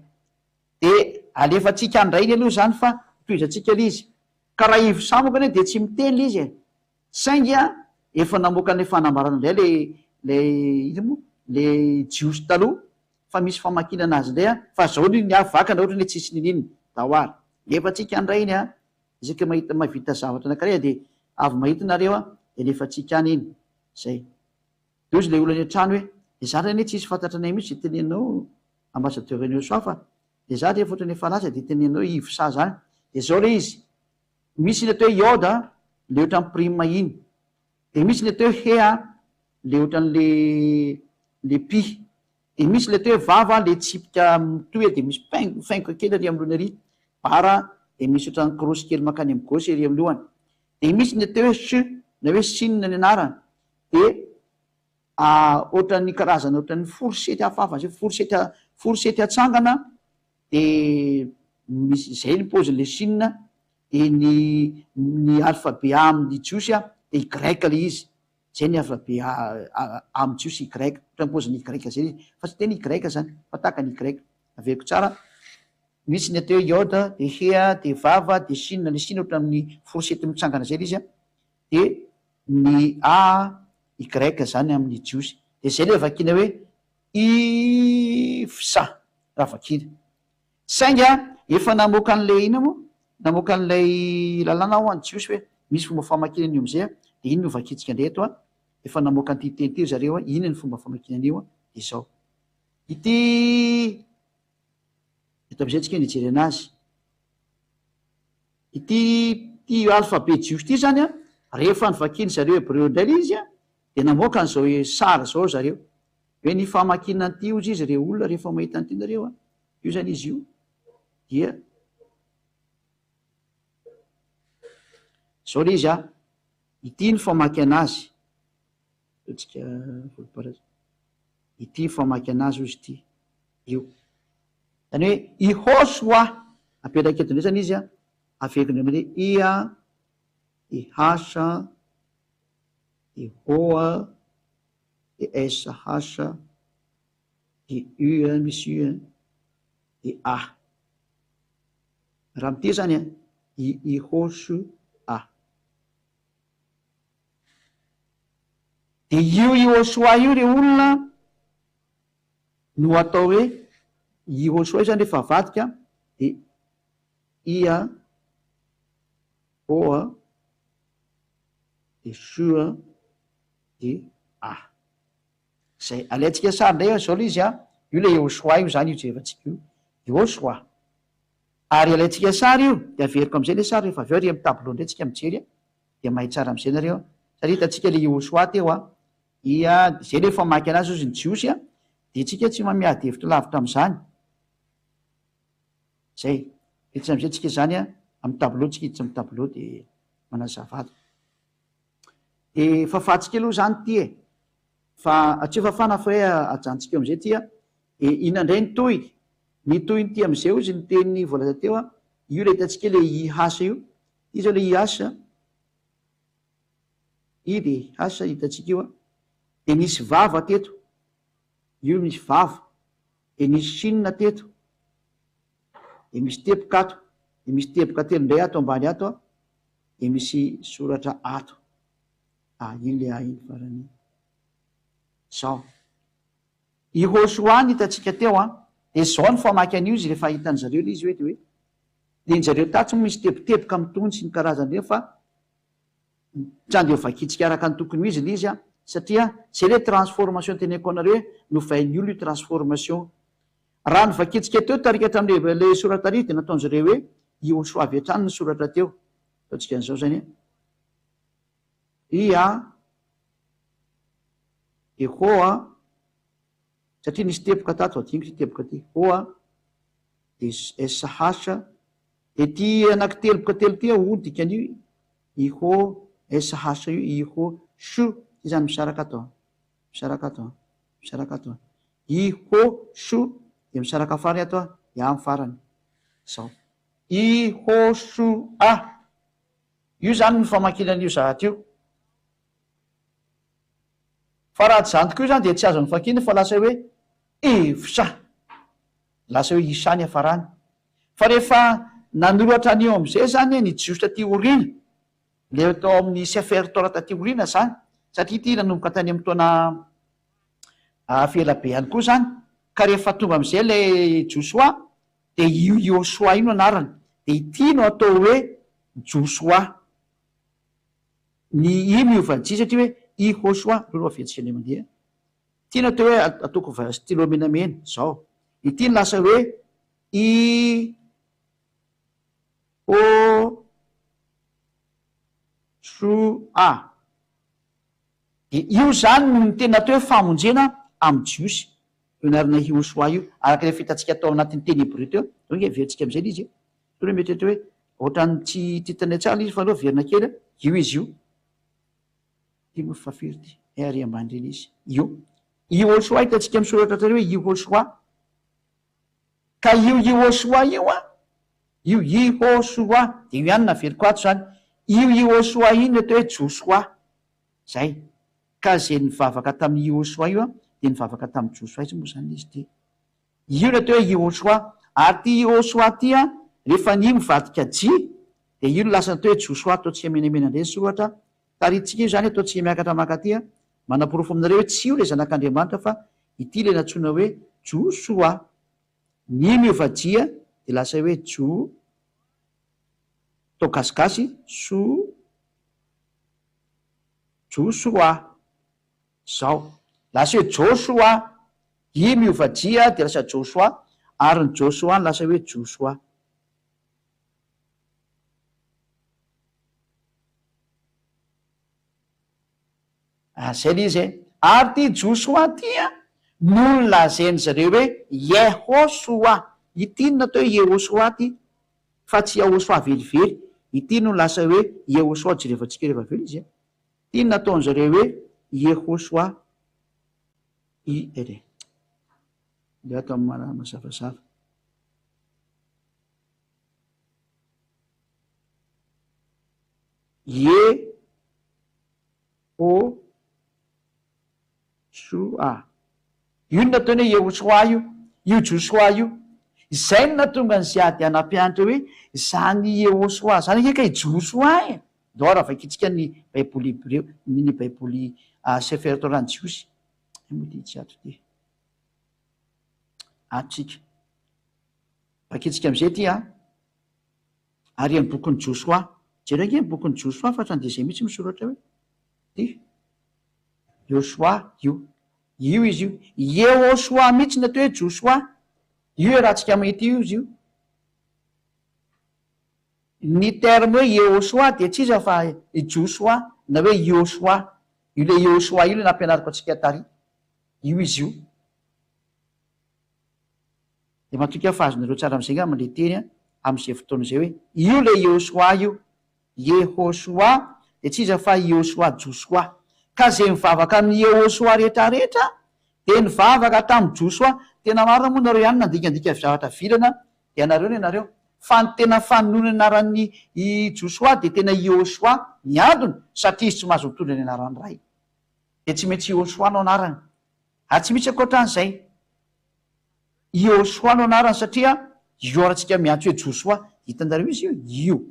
S1: Dia alefantsika any indray iny aloha izany fa tohizantsika ilay izy. Ka raha Ifsa manko anie dia tsy miteny ilay izy e. Saingy a efa namoaka an'ilay fanambarana indray ilay ilay inona moa ilay jiosy taloha fa misy famakiana anazy indray an, fa zao anie ny ahy vakana ohatrany hoe tsisy niniana, dawara. Alefantsika any indray iny an, isaky mahita mahavita zavatra anakiray dia avy mahita nareo an, dia alefantsika any iny. Zay. Dia hozy ilay olona any an-trano hoe, dia za anie tsisy fantatra anay mihitsy izay teneninao ambassadeur an'i Yosoa fa dia za rehefa ohatrany efa lasa dia teneninao hoe Yves sa zany. Dia zao ilay izy, misy ny atao hoe iode an, ilay ohatran'ny prime iny. Dia misy ny atao hoe he an, ilay ohatran'le le pi. Dia misy ilay atao hoe vava, ilay tsipika mitohy dia misy paingo faingoka kely ery amin'ny lohany ery, bara dia misy ohatran'ny crosse kely mankany amin'ny gauche ery amin'ny lohany. Dia misy ny atao hoe ch. na hoe Shin ny anarany, dia ohatran'ny karazana ohatran'ny fourchette hafahafa zay, fourchette fourchette atsangana dia misy izay ny paozin'ilay Shin, dia ny ny alphabet amin'ny jiosy a dia Y ilay izy, izay ny alphabet amin'ny jiosy Y, ohatran'ny paozin'ny Y zay ilay izy, fa tsy tena Y zany fa tahaka ny Y, averiko tsara, misy ny atao hoe Yod, dia He, dia Vav, dia Shin, ilay Shin ohatran'ny fourchette mitsangana zay ilay izy a, dia ny A, Y zany amin'ny jiosy, dia izay ilay vakiana hoe Ifsa raha vakiana. Saingy efa namoaka an'ilay inona moa? Namoaka an'ilay lalàna ho an'ny jiosy hoe misy fomba famakiana an'io amin'izay an, dia iny no vakintsika indray eto an, efa namoaka an'ity teny ity ry zareo an, inona ny fomba famakiana an'io an, dia izao. Ity eto amin'izay tsika no hijerena azy. Ity ity alphabet jiosy ity izany an, rehefa novakian'ny zareo hebreo indray ilay izy an, dia namoaka an'izao sary izao ry zareo. Hoe ny famakiana an'ity hozy izy re olona rehefa mahita an'ity nareo an, io izany izy io dia izao ilay izy an, ity ny famaky anazy, ataontsika volomparasy, ity ny famaky anazy hozy ity, io. Izany hoe i Hosoa, apetraka eto indray izany izy an, averiko indray mandeha i a, i H, i O a, de SH, de U a, misy U a, de A. Raha miteny zany a, i I H A. De io Ihosoa io re olona no atao hoe Ihosoa io zany rehefa avadika de I a, O a, de Su a, de A. Zay. Alaintsika sary indray izao ilay izy an, io ilay Yehoshoa io izany io jerevantsika io, Yehoshoa. Ary alaintsika sary io, dia averiko amin'izay ilay sary rehefa avy eo ary amin'ny tableau indray tsika mijery an, dia mahay tsara amin'izay nareo an. Satria hitantsika ilay Yehoshoa teo an, dia izay ilay famaky anazy hozy ny Jiosy an, dia tsika tsy miady hevitra lavitra amin'izany. Zay. Hiditra amin'izay tsika izany an, amin'ny tableau tsika hiditra amin'ny tableau dia manazava ato. Dia fafantsika aloha izany ity e! Fa tsy fafana fa hoe ajanontsika eo amin'izay ity an! Dia inona indray ny tohiny? Ny tohin'ity amin'izay hozy ny teny voalaza teo an, io ilay hitantsika ilay IH io, ity izao ilay IH, I dia H hitantsika io an, dia nisy vava teto, io misy vava, dia nisy shin teto, dia misy teboka ato, dia misy teboka telo indray ato ambany ato an, dia misy soratra ato. Ah, iny le ah iny farany iny. Zao. I Hoshoa no hitantsika teo an, dia zao ny famaky an'io izy rehefa hitan-dry zareo ilay izy hoe dia hoe, dia ny zareo tatsy moa misy teboteboka mitony sy ny karazany ireny fa tsy andeha ho vakintsika araka ny tokony ho izy ilay izy an, satria zay ilay transformation teneniko anareo hoe novain'ny olona io transformation. Raha ny vakintsika teo tarika hatramin'ilay ilay soratra tary dia nataon-dry zareo hoe i Hoshoa avy hatrany ny soratra teo. Ataontsika an'izao izany an. I a, de ho a, satria nisy teboka tato, adinoko ity teboka ity, ho a, de SH, de ity anaky teloboka telo ity a, o ny dikan'io, i ho SH io, i ho shu, ity zany misaraka ato a, misaraka ato a, misaraka ato a, i ho shu, de misaraka farany ato a, de a ny farany, zao. I ho shu a. Io izany ny famakiana an'io zahatra io. Fa raha tsy izany tokoa io izany dia tsy azo novakiana fa lasa hoe Evsha. Lasa hoe Isha ny hiafarany. Fa rehefa nanoratra an'io amin'izay izany ny Jiosy taty aoriana, ilay tao amin'ny Sefer Torah taty aoriana izany, satria ity nanomboka tany amin'ny taona ela be ihany koa izany, ka rehefa tonga amin'izay ilay Josoa dia io Yoshoa io no anarany, dia ity no atao hoe Josoa. Ny i miova J satria hoe i Hoshoa, aleo aloha averintsika indray mandeha. Ity no atao hoe ataoko stylo menamena, izao. Ity no lasa hoe i Ho Sho A. Dia io izany no ny tena atao hoe famonjena amin'ny Jiosy, io anarana Yehoshoa io, araka ilay fihitantsika tao anatin'ny teny hebreo teo. Zao ange heverintsika amin'izay ilay izy e. Toa hoe mety hoe ohatran'ny tsy hitanay tsara ilay izy fa aleo averina kely, io izy io. Ity moa fa firy ity? Eh ary ambany ireny izy. Io. Iehosoa hitantsika misoratra hatrany hoe Iehosoa. Ka io Iehosoa io an, io Iehosoa, dia io ihany no naveriko ato izany, io Iehosoa io no atao hoe Josoa. Izay. Ka izay nivavaka tamin'i Iehosoa io an, dia nivavaka tamin'i Josoa. Aiza moa izany izy ity? Io no atao hoe Iehosoa. Ary ity Iehosoa ity an, rehefa ny I mivadika J, dia io no lasa atao hoe Josoa, ataontsika menamena indray ny soratra. Tarihintsika io izany, ataontsika miakatra mankaty an, manaporofo aminareo hoe tsy io ilay Zanak'Andriamanitra fa ity ilay nantsoina hoe Josoa. Ny I miova J dia lasa hoe Jo, atao gasigasy, so, Josoa. Zao. Lasa hoe Joshua, I miova J dia lasa Joshua, ary ny Joshua no lasa hoe Josoa. Ah, zay le izy e. Ary ity Josoa ity an, no nolazain-dry zareo hoe Yehosoa. Ity no natao hoe Yehosoa ity, fa tsy Yahosoa velively. Ity no lasa hoe Yehosoa, jerevantsika rehefa avy eo le izy e. Ity no nataon-dry zareo hoe Yehosoa. I, ere. Aleo atao mazavazava. Ye ho soa. Io no nataony hoe Yehosoa io, io Josoa io. Izay no nahatonga an'i Ziady nampianatra hoe izany Yehosoa izany ange ka i Josoa e! Ndao ary vakintsika ny Baiboly hebreo, ny Baiboly Sefer Torah ny Jiosy. Hay moa ity tsy ato ity. Ato tsika. Vakintsika amin'izay ity an. Ary amin'ny bokin'i Josoa. Jereo ange ny bokin'i Josoa fa hatrany dia izay mihitsy misoratra hoe ity. Josoa io. Io izy io. Yehosoa mihitsy ny atao hoe Josoa. Io iarahantsika mahita io izy io. Ny terme hoe Yehosoa dia tsy iza fa i Josoa na hoe Iosoa. Io ilay Yehosoa io ilay nampianariko antsika tary. Io izy io. Dia matoky aho fa azonareo tsara amin'izay angamba ilay teny amin'izay fotoana izay hoe io ilay Yehosoa io. Yehosoa dia tsy iza fa Iosoa, Josoa. Ka izay mivavaka amin'i Yehosoa rehetra rehetra dia nivavaka tamin'i Josoa. Tena marina moa nareo ihany nandikandika zavatra vilana dia anareo ny anareo. Fa ny tena fanonona ny anaran'i i Josoa dia tena Iosoa ny antony satria izy tsy mahazo mitondra ny anaran'ny Ray. Dia tsy maintsy Iosoa no anarany. Ary tsy misy ankoatran'izay. Iosoa no anarany satria io ary antsika miantso hoe Josoa. Hitanareo izy io? Io.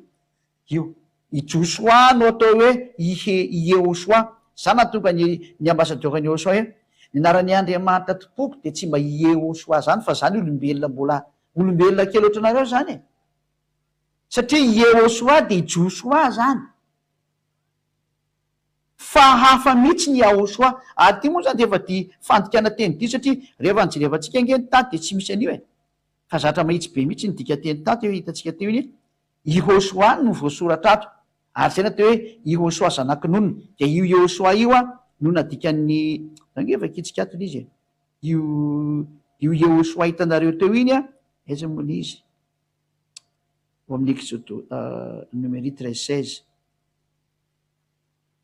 S1: Io. I Josoa no atao hoe Ihe, Iehosoa. Za nahatonga ny, ny ambassadeur an'i Iehosoa hoe, ny anaran'i Andriamanitra tompoko dia tsy mba Iehosoa zany fa zany olombelona mbola, olombelona kely ohatranareo zany e. Satria Iehosoa dia i Josoa zany. Fa hafa mihitsy ny Yahoshua. Ary ity moa izany dia efa di fandikana teny diso satria rehefa nojerevantsika ange ny tato dia tsy misy an'io e. Fa zatra mahitsy be mihitsy ny dikanteny tato io hitantsika teo iny. Yehosua no voasoratra ato. Ary izay no atao hoe Yehosua zanak'i Nona. Dia io Yehosua io no nadikan'ny, zao ange vakintsika ato ilay izy e. Io io Yehosua hitanareo teo iny an, aiza moa ilay izy? Ao amin'ny Eksodo Nomery 13 16.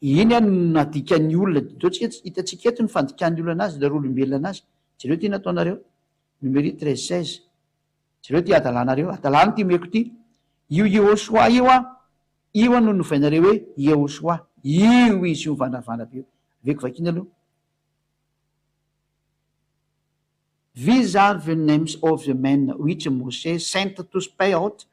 S1: Iny an no nadikan'ny olona, zao tsika hitantsika eto ny fandikan'ny olona anazy, nareo olombelona anazy, jereo ty nataonareo, Numéri 13 16, jereo ty adalanareo, adalana ity omeko ity, io Yehosoa io an, io an no novainareo hoe Yehosoa, io izy io mivandravandra be io, aveko vakiana aloha. These are the names of the men which Moshe sent to spy out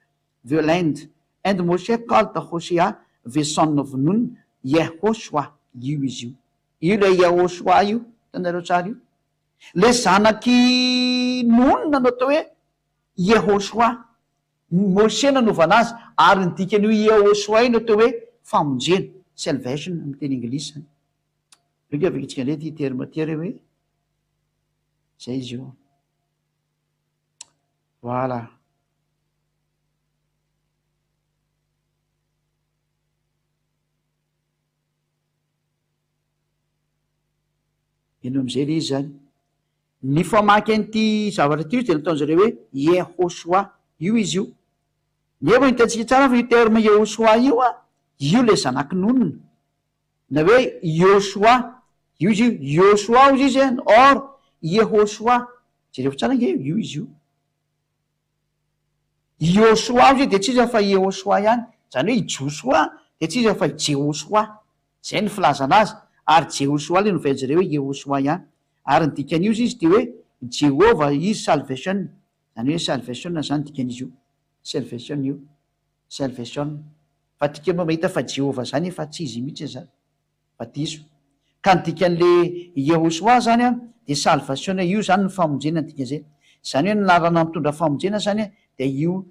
S1: the land, and Moshe called Hoshea the son of Nun Yehoshua, io izy io. Io ilay Yehoshua io, hitanareo tsara io. Ilay zanak'i Nun no atao hoe Yehoshua. Moshe nanovana azy, ary ny dikan'io Yehoshua io no atao hoe famonjena, salvation amin'ny teny anglisy izany. Aleo ange vakintsika indray ity terme ity ary hoe izay izy io. Voilà. Eny amin'izay ilay izy izany. Ny famaky an'ity zavatra ity dia nataon-jareo hoe Yehoshua. Io izy io. Nefa hitantsika tsara fa io terme Yehoshua io, io ilay zanak'i Nona. Na hoe Yoshoa, io izy io, Yoshoa hozy izy an, or Yehoshoa. Jerevo tsara ange io izy io. Yoshoa hozy izy dia tsy iza fa Yehoshoa ihany. Izany hoe i Josoa dia tsy iza fa i Jehosoa. Izay no filazana azy. Ary Jehosoa ilay novain-jareo hoe Yehoshoa ihany. Ary ny dikan'io hozy izy dia hoe Jehovah is salvation. Izany hoe salvation izany dikan'izy io. Salvation io. Salvation. Fa tika moa mahita fa Jehovah zany efa tsy izy mihitsy zany fa diso. Ka ny dikan'le Yehosua zany an de salvation io zany ny famonjena ny dikan'izay. Zany hoe ny lalana mitondra famonjena zany an dia io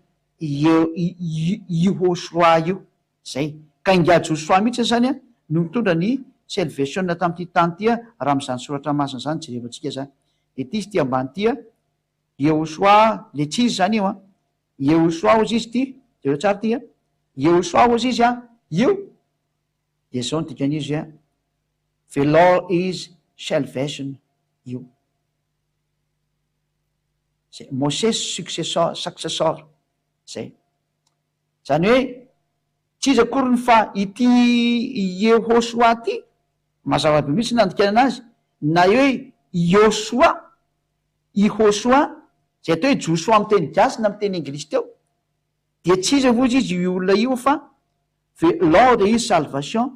S1: Yehosua io. Zay. Ka ingahy Josoa mihitsy zany an no mitondra ny salvation tamin'ity tany ity an raha amin'izany soratra masina izany jerevantsika zany. De ity izy ity ambany ity an Yehosua le tsy izy zany io an. Yehosoa hozy izy ity, jereo tsara ity an, Yehosoa hozy izy an, io, dia izao ny dikan'izy an, The Lord is salvation, io. Zay, Mosesy successor, successor, zay. Zany hoe, tsy iza akory ny fa ity Yehosoa ity, mazava be mihitsy ny nandikanana azy, na hoe Yosua, I Hosoa, izay atao hoe Josoa amin'ny teny gasy na amin'ny teny anglisy teo, dia tsy iza hozy izy io olona io fa The Lord is salvation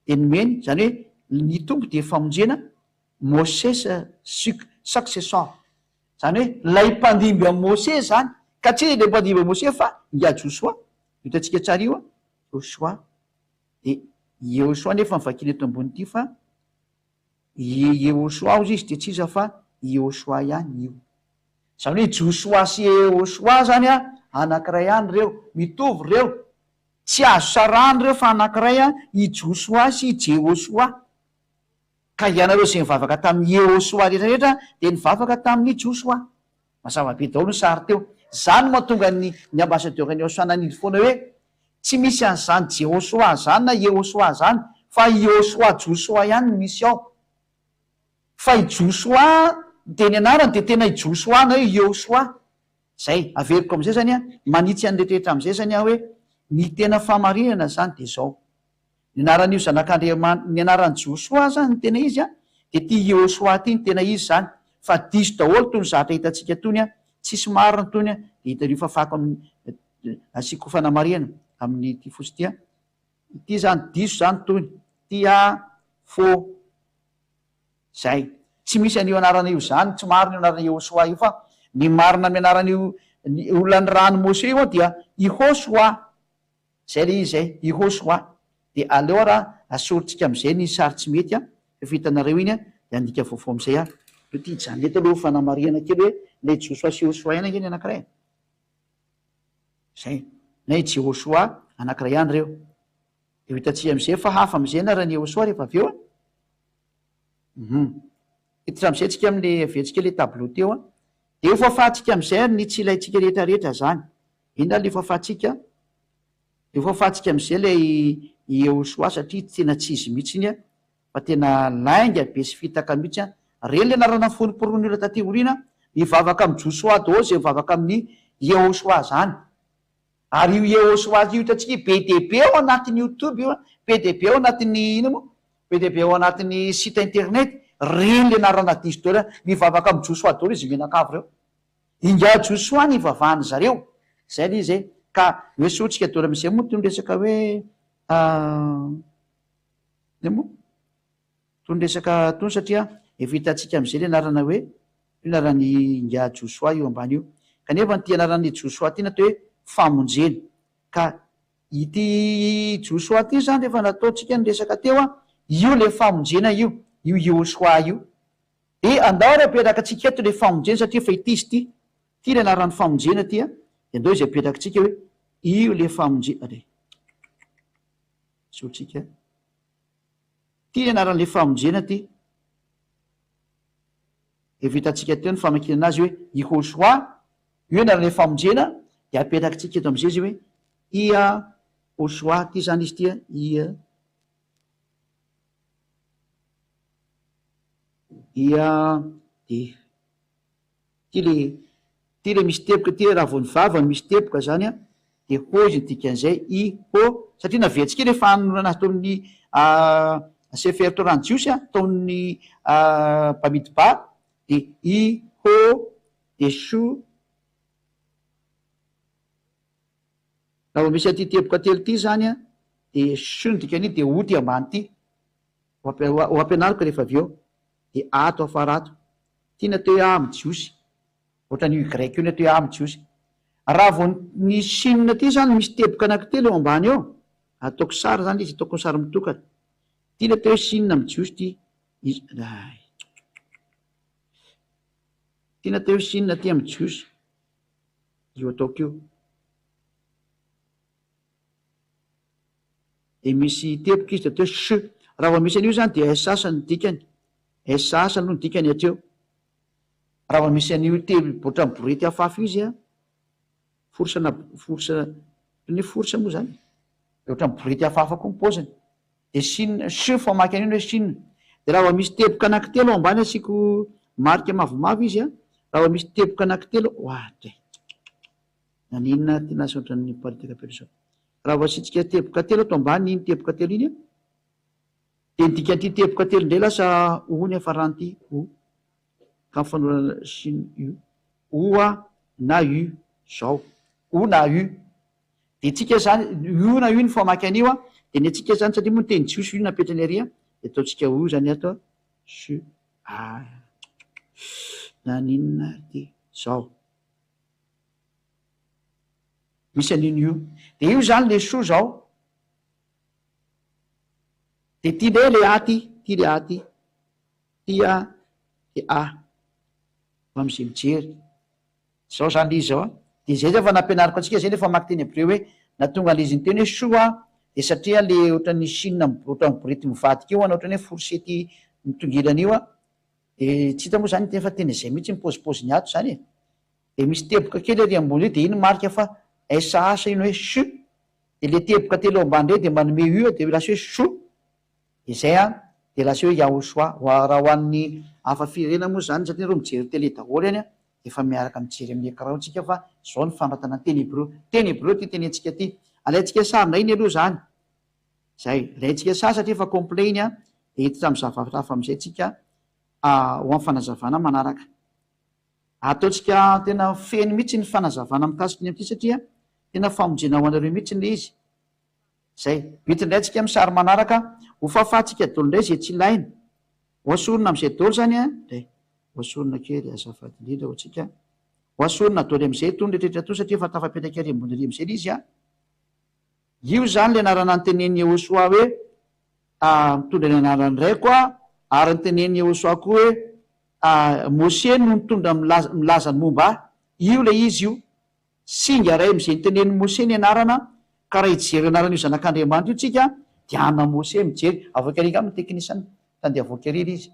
S1: dia nomeny, izany hoe ny Tompo dia famonjena, Moses successor, izany hoe ilay mpandimby an'i Mosesy izany, ka tsy iza ilay mpandimby an'i Mosesy fa ingahy Josoa, hitantsika tsara io an, Josoa, dia Yehosoa nefa no vakiana eto ambony ity fa I Yehosoa hozy izy dia tsy iza fa i Yehosoa ihany io. Izany hoe Josoa sy Yehosoa izany an, anankiray ihany ireo, mitovy ireo, tsy azo sarahana ireo fa anankiray an, i Josoa sy i Jehosoa. Ka ianareo izay nivavaka tamin'i Yehosoa rehetra rehetra dia nivavaka tamin'i Josoa. Mazava be daholo ny sary teo. Izany no mahatonga ny ny ambassadeur ny Yehosoa nanindry foana hoe Tsy misy an'izany Jehosoa zany na Yehosoa zany fa i Yehosoa Josoa ihany no misy ao. Fa i Josoa dia ny anarany dia tena i Josoa na hoe Yehosoa. Zay. Averiko amin'izay zany an, manitsy an'ny rehetrarehetra amin'izay zany aho hoe ny tena fahamarinana zany dia zao. Ny anaran'io zanak'Andriaman-, ny anaran'i Josoa zany ny tena izy an, dia ity Yehosoa ity ny tena izy zany. Fa diso daholo tony zatra hitantsika tony an, tsisy marina tony an, dia hitan'io fafako amin'ny Asiako fanamarihana amin'ity fotsy ity an. Ity izany diso izany tony. Ity a faux. Zay. Tsy misy an'io anarana io izany, tsy marina io anarana Yehosoa io fa ny marina amin'ny anaran'io ny olona nirahan'i Mose io dia i Hosoa. Zay ilay izy zay, i Hosoa. Dia aleo ara asorintsika amin'izay ny sary tsy mety an, efa hitanareo iny an, dia handika vaovao amin'izay aho. Aleo ity hijanona eto aloha fanamarihana kely hoe ilay Josoa sy Hosoa ihany ange ny anankiray e. Zay. Na i Jehosoa, anankiray ihany ireo. Dia ho hitantsika amin'izay fa hafa amin'izay ny anaran'i Yehosoa rehefa avy eo an. Hum. Hiditra amin'izay tsika amin'ilay averintsika ilay tableau teo an. Dia ho fafantsika amin'izay ary ny tsy ilaintsika rehetra rehetra izany. Inona ary ilay fafantsika? Dia ho fafantsika amin'izay ilay Yehosoa satria tena tsy izy mihitsy iny an. Fa tena lainga be sy fitaka mihitsy an! Reny le anarana foromporon'ny olona taty aoriana, mivavaka amin'i Josoa daholo izay mivavaka amin'i Yehosoa zany. Ary io Yehosoa io hitantsika io be dia be ao anatin'ny youtube io an, be dia be ao anatin'ny inona moa? Be dia be ao anatin'ny site internet, reny le anarana diso daholo an! Mivavaka amin'i Josoa daholo izy mianakavy ireo. Ingahy Josoa ny ivavahan'ny zareo. Zay le izy e! Ka hoe soa tsika daholo amin'izay moa tony resaka hoe Inona moa? Tony resaka tony satria efa hitantsika amin'izay ilay anarana hoe io anaran'i ingahy Josoa io ambany io. Kanefa ity anaran'i Josoa ity natao hoe famonjena. Ka ity Josoa ity izany rehefa nataontsika ny resaka teo an, io ilay famonjena io, io Yehosoa io. Dia andao ary apetrakantsika eto ilay famonjena satria efa ity izy ity. Ity ilay anaran'ny famonjena ity an, dia andao izy apetrakantsika hoe io ilay famonjena. Zotsika. Ty ny anaran'ilay famonjena ty. Efa hitantsika teo ny famakiana anazy hoe Yehoshoa, io anaran'ilay famonjena, dia apetrakitsika eto amin'izay izy hoe Iahoshoa, ty zany izy ty a, Ia, Ia, dia. Ty le ty le misy teboka ty raha vao ny vava no misy teboka zany an de ho izy ny dikan'izay i ho satria naverintsika le fanorana azy tao amin'ny Sefer Torah ny Jiosy a, taon'ny Bamidbar, dia I Ho de Shu. Raha vao misy an'ity teboka telo ity izany a, dia Shu ny dikan'io dia O ity ambany ity. Ho ampianariko rehefa avy eo. Dia ato afara ato. Ity ny atao hoe A amin'ny Jiosy. Ohatran'io Y io ny atao hoe A amin'ny Jiosy. Raha vao ny Chine ity izany misy teboka anankitelo eo ambany eo, ataoko sary izany izy, ataoko sary mitokana. Ity ny atao hoe Chine amin'ny Jiosy ity. Ay. Ity ny atao hoe Chine aty amin'ny Jiosy. Io ataoko io. Dia misy teboka izy dia atao hoe sh. Raha vao misy an'io izany dia SH no dikany. SH aloha no dikany hatreo. Raha vao misy an'io teboka ohatran'ny borety afafy io izy an, force na force, ohatran'ny hoe force moa izany e. Dia ohatran'ny borety hafahafa koa ny paoziny. Dia shin, sh famaky an'io ny hoe shin. Dia raha vao misy teboka anankitelo ao ambany asiako marika mavomavo izy an, raha vao misy teboka anankitelo, oadray. Naninona ary ty lasa ohatran'ny miparitaka be zao. Raha vao asiantsika teboka telo ato ambany iny teboka telo iny an, dia ny dikan'ity teboka telo indray lasa o ny hafaran'ity o. Ka mifanorana shin u. O a na u zao. O na u. Dia tsika zany, u na u ny famaky an'io an, dia ny antsika zany satria moa ny teny jiosy io napetrany ary an, dia ataontsika o zany ato an, su a. Naninona ary ty. Zao. Misy an'iny io. Dia io izany le soa izao. Dia ity indray le A ty, ity le A ty. Ity A, dia A. Ho amin'izay mijery. Izao izany le izy izao an. Dia izay izay efa nampianariko antsika izay le famaky teny hebreo hoe nahatonga an'ilay izy niteny hoe soa an, dia satria le ohatran'ny Chine ohatran'ny borety mivadika io an, ohatran'ny hoe fourchette mitongilana io an. Dia tsy hita moa izany ity fa tena izay mihitsy ny paozipaoziny ato izany e. Dia misy teboka kely ary ambony eo dia iny marika fa SH iny hoe shu, dia ilay teboka telo ambany indray dia manome U dia lasa hoe shu, dia izay an, dia lasa hoe Yahoshua. Raha ho an'ny hafa firenena moa izany satria nareo mijery télé daholo any an, dia efa miaraka mijery amin'ny écran tsika fa izao ny fanoratana ny teny hebreo. Teny hebreo ity tenentsika ity. Alaintsika sary indray iny aloha izany. Izay. Alaintsika sary satria efa complet iny an, dia hiditra amin'ny zavatra hafa amin'izay tsika ho amin'ny fanazavana manaraka. Ataontsika tena feno mihitsy ny fanazavana mikasika ny amin'ity satria tena famonjena ho anareo mihitsy ilay izy. Zay. Mety indray tsika amin'ny sary manaraka ho fahafahantsika dolo indray izay tsy ilaina. Ho asorina amin'izay dolo izany an, dray. Ho asorina kely azafady indrindra ho antsika. Ho asorina dolo amin'izay itony rehetrarehetra itony satria efa tafapetraka ery ambony ery amin'izay ilay izy an. Io izany ilay anarana notenenin'i Yehosua hoe, Mitondra ny anaran'ny Raiko aho, ary notenenin'i Yehosua koa hoe, Mose no nitondra milaza milaza ny momba ahy. Io ilay izy io. Singa iray amin'izay notenenin'i Mose ny anarana, ka raha hijery anaran'io Zanak'Andriamanitra io tsika, dia ana Mose mijery. Avoaka ery angamba ny teknisiana, handeha avoaka ery ilay izy.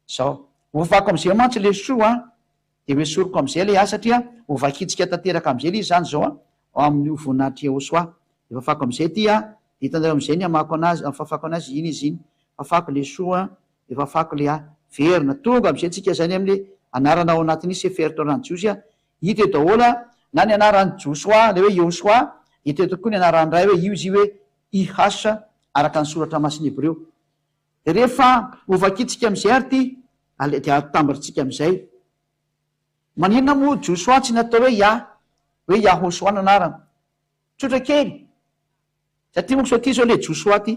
S1: Zao. Ovako amizay mantsy le soa an! Dia hoesoriko amizay le ahy satria hovakintsika tanteraka amizay le izy zany zao an! Ao amin'ny ho voninahitr'i Yehosua. Dia fafako amizay ity an! Dia hitanareo amizay ny hamako anazy, fafako anazy iny izy iny. Fafako le soa an! Dia fafako le ahy. Verina. Tonga amizay tsika zany amle anarana ao anatin'ny Sefer Torah ny Jiosy an! Hita eo daholo an! Na ny anaran'i Josoa, le hoe Yehosua, hita eto koa ny anaran'ny Ray hoe io izy io hoe IH araka ny soratra masina hebreo. Rehefa hovakintsika amin'izay ary ity, dia atambarintsika amin'izay. Maninona moa Josoa tsy natao hoe Yah, hoe Yahoshuah no anarany? Tsotra kely. Satria manko sao ity izao ilay Josoa ity.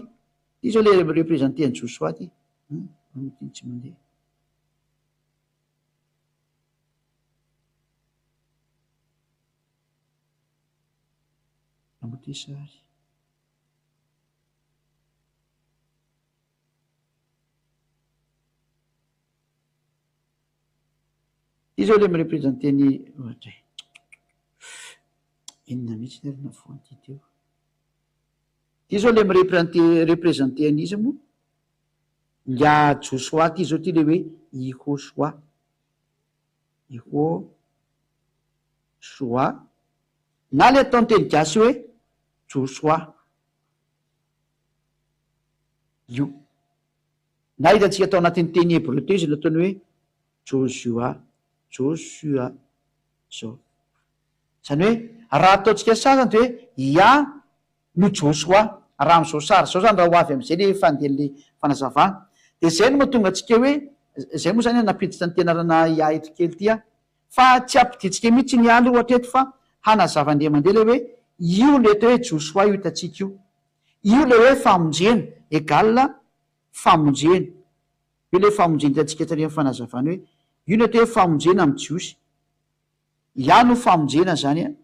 S1: Ity izao ilay mi-representer an'i Josoa ity. Hum, ity tsy mandeha. Ity sary. Ity zao le mi-representer ny ohatra e. Inona mihitsy ary navoan'ity teo. Ity zao le mi-reprenter representer an'iza moa? Ingahy Josoa ity zao ity le hoe Ihosoa. Ihosoa. Na le atao ny teny gasy hoe Josoa. Io. Na hitantsika tao anatin'ny teny hebreo teo izy nataony hoe Josua, Joshua, izao. Izany hoe raha ataontsika sasany dia hoe Yah no Josoa. Raha amin'izao sary izao izany, raha ho avy amin'izay ilay fandehan'ilay fanazavana. Dia izay no mahatonga antsika hoe, izay moa izany nampiditra an'ity anarana Yah eto kely ity aho. Fa tsy ampidintsika mihitsy ny Yah aloha hatreto fa hanazava indray mandeha ilay hoe io ilay atao hoe Josoa io hitantsika io. Io ilay hoe famonjena, égal famonjena. Io ilay famonjena hitantsika tary amin'ny fanazavana hoe io ny atao hoe famonjena amin'ny Jiosy. Yah no famonjena izany an,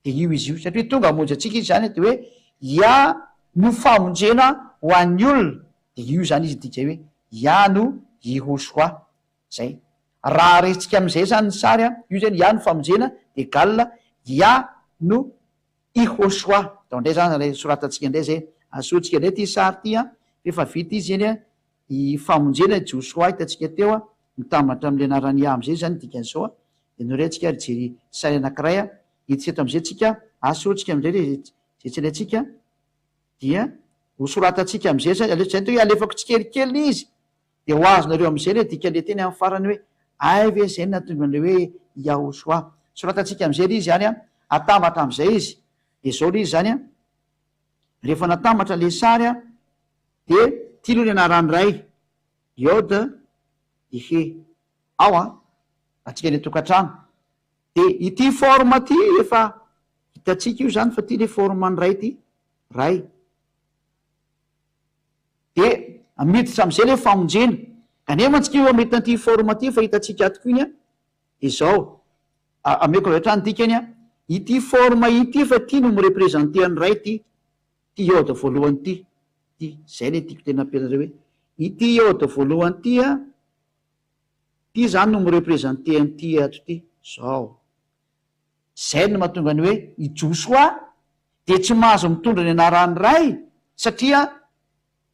S1: dia io izy io. Satria tonga hamonjy antsika izy izany dia hoe Yah no famonjena ho an'ny olona, dia io izany izy dika hoe Yah no Yehoshoa. Zay. Raha resintsika amin'izay izany ny sary an, io izany Yah no famonjena dia égal Yah no Yehoshoa. Atao indray izany ilay soratantsika indray izay. Asehoantsika indray ity sary ity an, f'efa vita izy iny an, I famonjena i Josoa hitantsika teo a, mitambatra amin'ilay anaran'i Yah amin'izay izany ny dikan'izao a, dia norehantsika ary jery sary anankiray a, hiditra eto amin'izay tsika, asehoantsika amin'izay ilay izay tsy ilaintsika, dia ho soratantsika amin'izay izany, aleo izay ny hoe alefako tsikelikely ilay izy, dia ho azonareo amin'izay ilay dikan'ilay teny amin'ny farany hoe ay ve izay no nahatonga an'ilay hoe Yahoshua. Soratantsika amin'izay ilay izy izany a, atambatra amin'izay izy, dia izao ilay izy izany a, Rehefa natambatra le sary a de ty aloha ny anaran'ny ray, Yod Ihe. Ao an, antsika any an-tokantrano. De ity forme ty efa hitantsika io zany fa ty le forme ny ray ty, ray. De miditra am'zay le famonjena. Kanefa antsika io mahita an'ity forme ty efa hitantsika ato koa iny an, de zao, Ameko avy hatrany dikany a! Ity forme ity fa ity no mi-representer an'i Ray ity, ity iode voalohany ity, ity, zay le tiako tena ampianareo hoe ity iode voalohany ity a, ity zany no mi-representer an'ity ato ity, zao. Zay no mahatonga ny hoe i Josoa dia tsy mahazo mitondra ny anaran'i Ray satria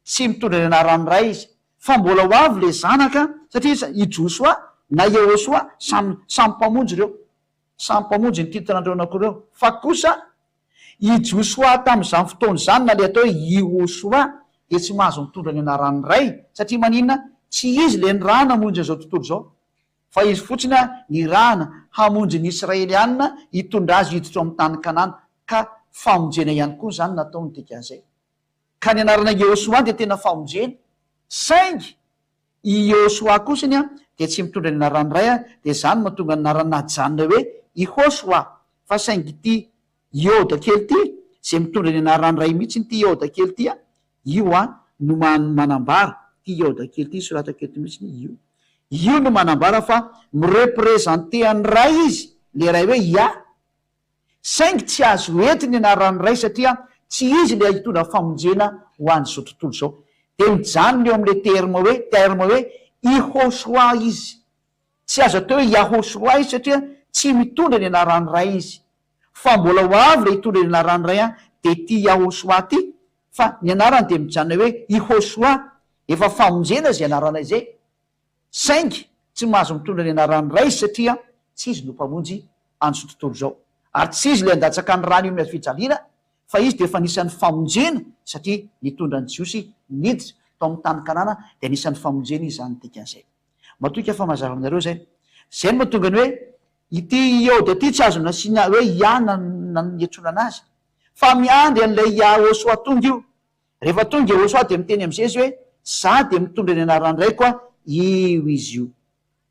S1: Tsy mitondra ny anaran'ny Ray izy, fa mbola ho avy ilay Zanaka, satria i Josoa na Yehosoa samy samy mpamonjy ireo. Samy mpamonjy ny titre-ndreo anankiroa ireo. Fa kosa, i Josoa tamin'izany fotoana izany na ilay atao hoe Yehosoa dia tsy mahazo mitondra ny anaran'ny Ray, satria maninona? Tsy izy ilay nirahana hamonjy an'izao tontolo izao, fa izy fotsiny nirahana hamonjy ny Israeliana hitondra azy hiditra ao amin'ny tany Kanana, ka famonjena ihany koa izany nataony dikan'izay. Ka ny anarana Yehosoa dia tena famonjena, saingy i Yehosoa kosany dia tsy mitondra ny anaran'ny Ray, dia izany no mahatonga ny anarany najanona hoe Yehosoa, fa saingy ity Yehoda kely ity, izay mitondra ny anaran'ny Ray mihitsy ity Yehoda kely ity, io no manambara, ity Yehoda kely ity soratako eto mihitsy io, io no manambara fa mi-representer an'ny Ray izy, ilay Ray hoe Yah, Saingy tsy azo entiny ny anaran'ny Ray satria tsy izy ilay hitondra famonjena ho an'izao tontolo izao. Dia mijanona eo amin'ilay terme hoe terme hoe Yehoshoa izy. Tsy azo atao hoe Yahoshoa izy satria tsy mitondra ny anaran'ny Ray izy. Fa mbola ho avy ilay hitondra ny anaran'ny Ray an, dia ity Yahoshoa ity, fa ny anarany dia mijanona hoe Yehoshoa. Efa famonjena izay anarana izay. Saingy tsy mahazo mitondra ny anaran'ny Ray izy satria tsy izy no Mpamonjy an'izao tontolo izao. Ary tsy izy ilay handatsaka ny rany eo amin'ny hazofijaliana fa izy dia efa anisan'ny famonjena satria nitondra ny Jiosy niditra tao amin'ny tany Kanana dia anisan'ny famonjena izy izany dikan'izay. Matoky aho fa mazava aminareo izay. Izay no mahatonga ny hoe ity Ioda ity tsy azo nasiana hoe Yah na niantsoana anazy fa miandry an'ilay Yahoshuah tonga io. Rehefa tonga Yehosua dia miteny amin'izay izy hoe, Za dia mitondra ny anaran'ny Raiko aho, io izy io.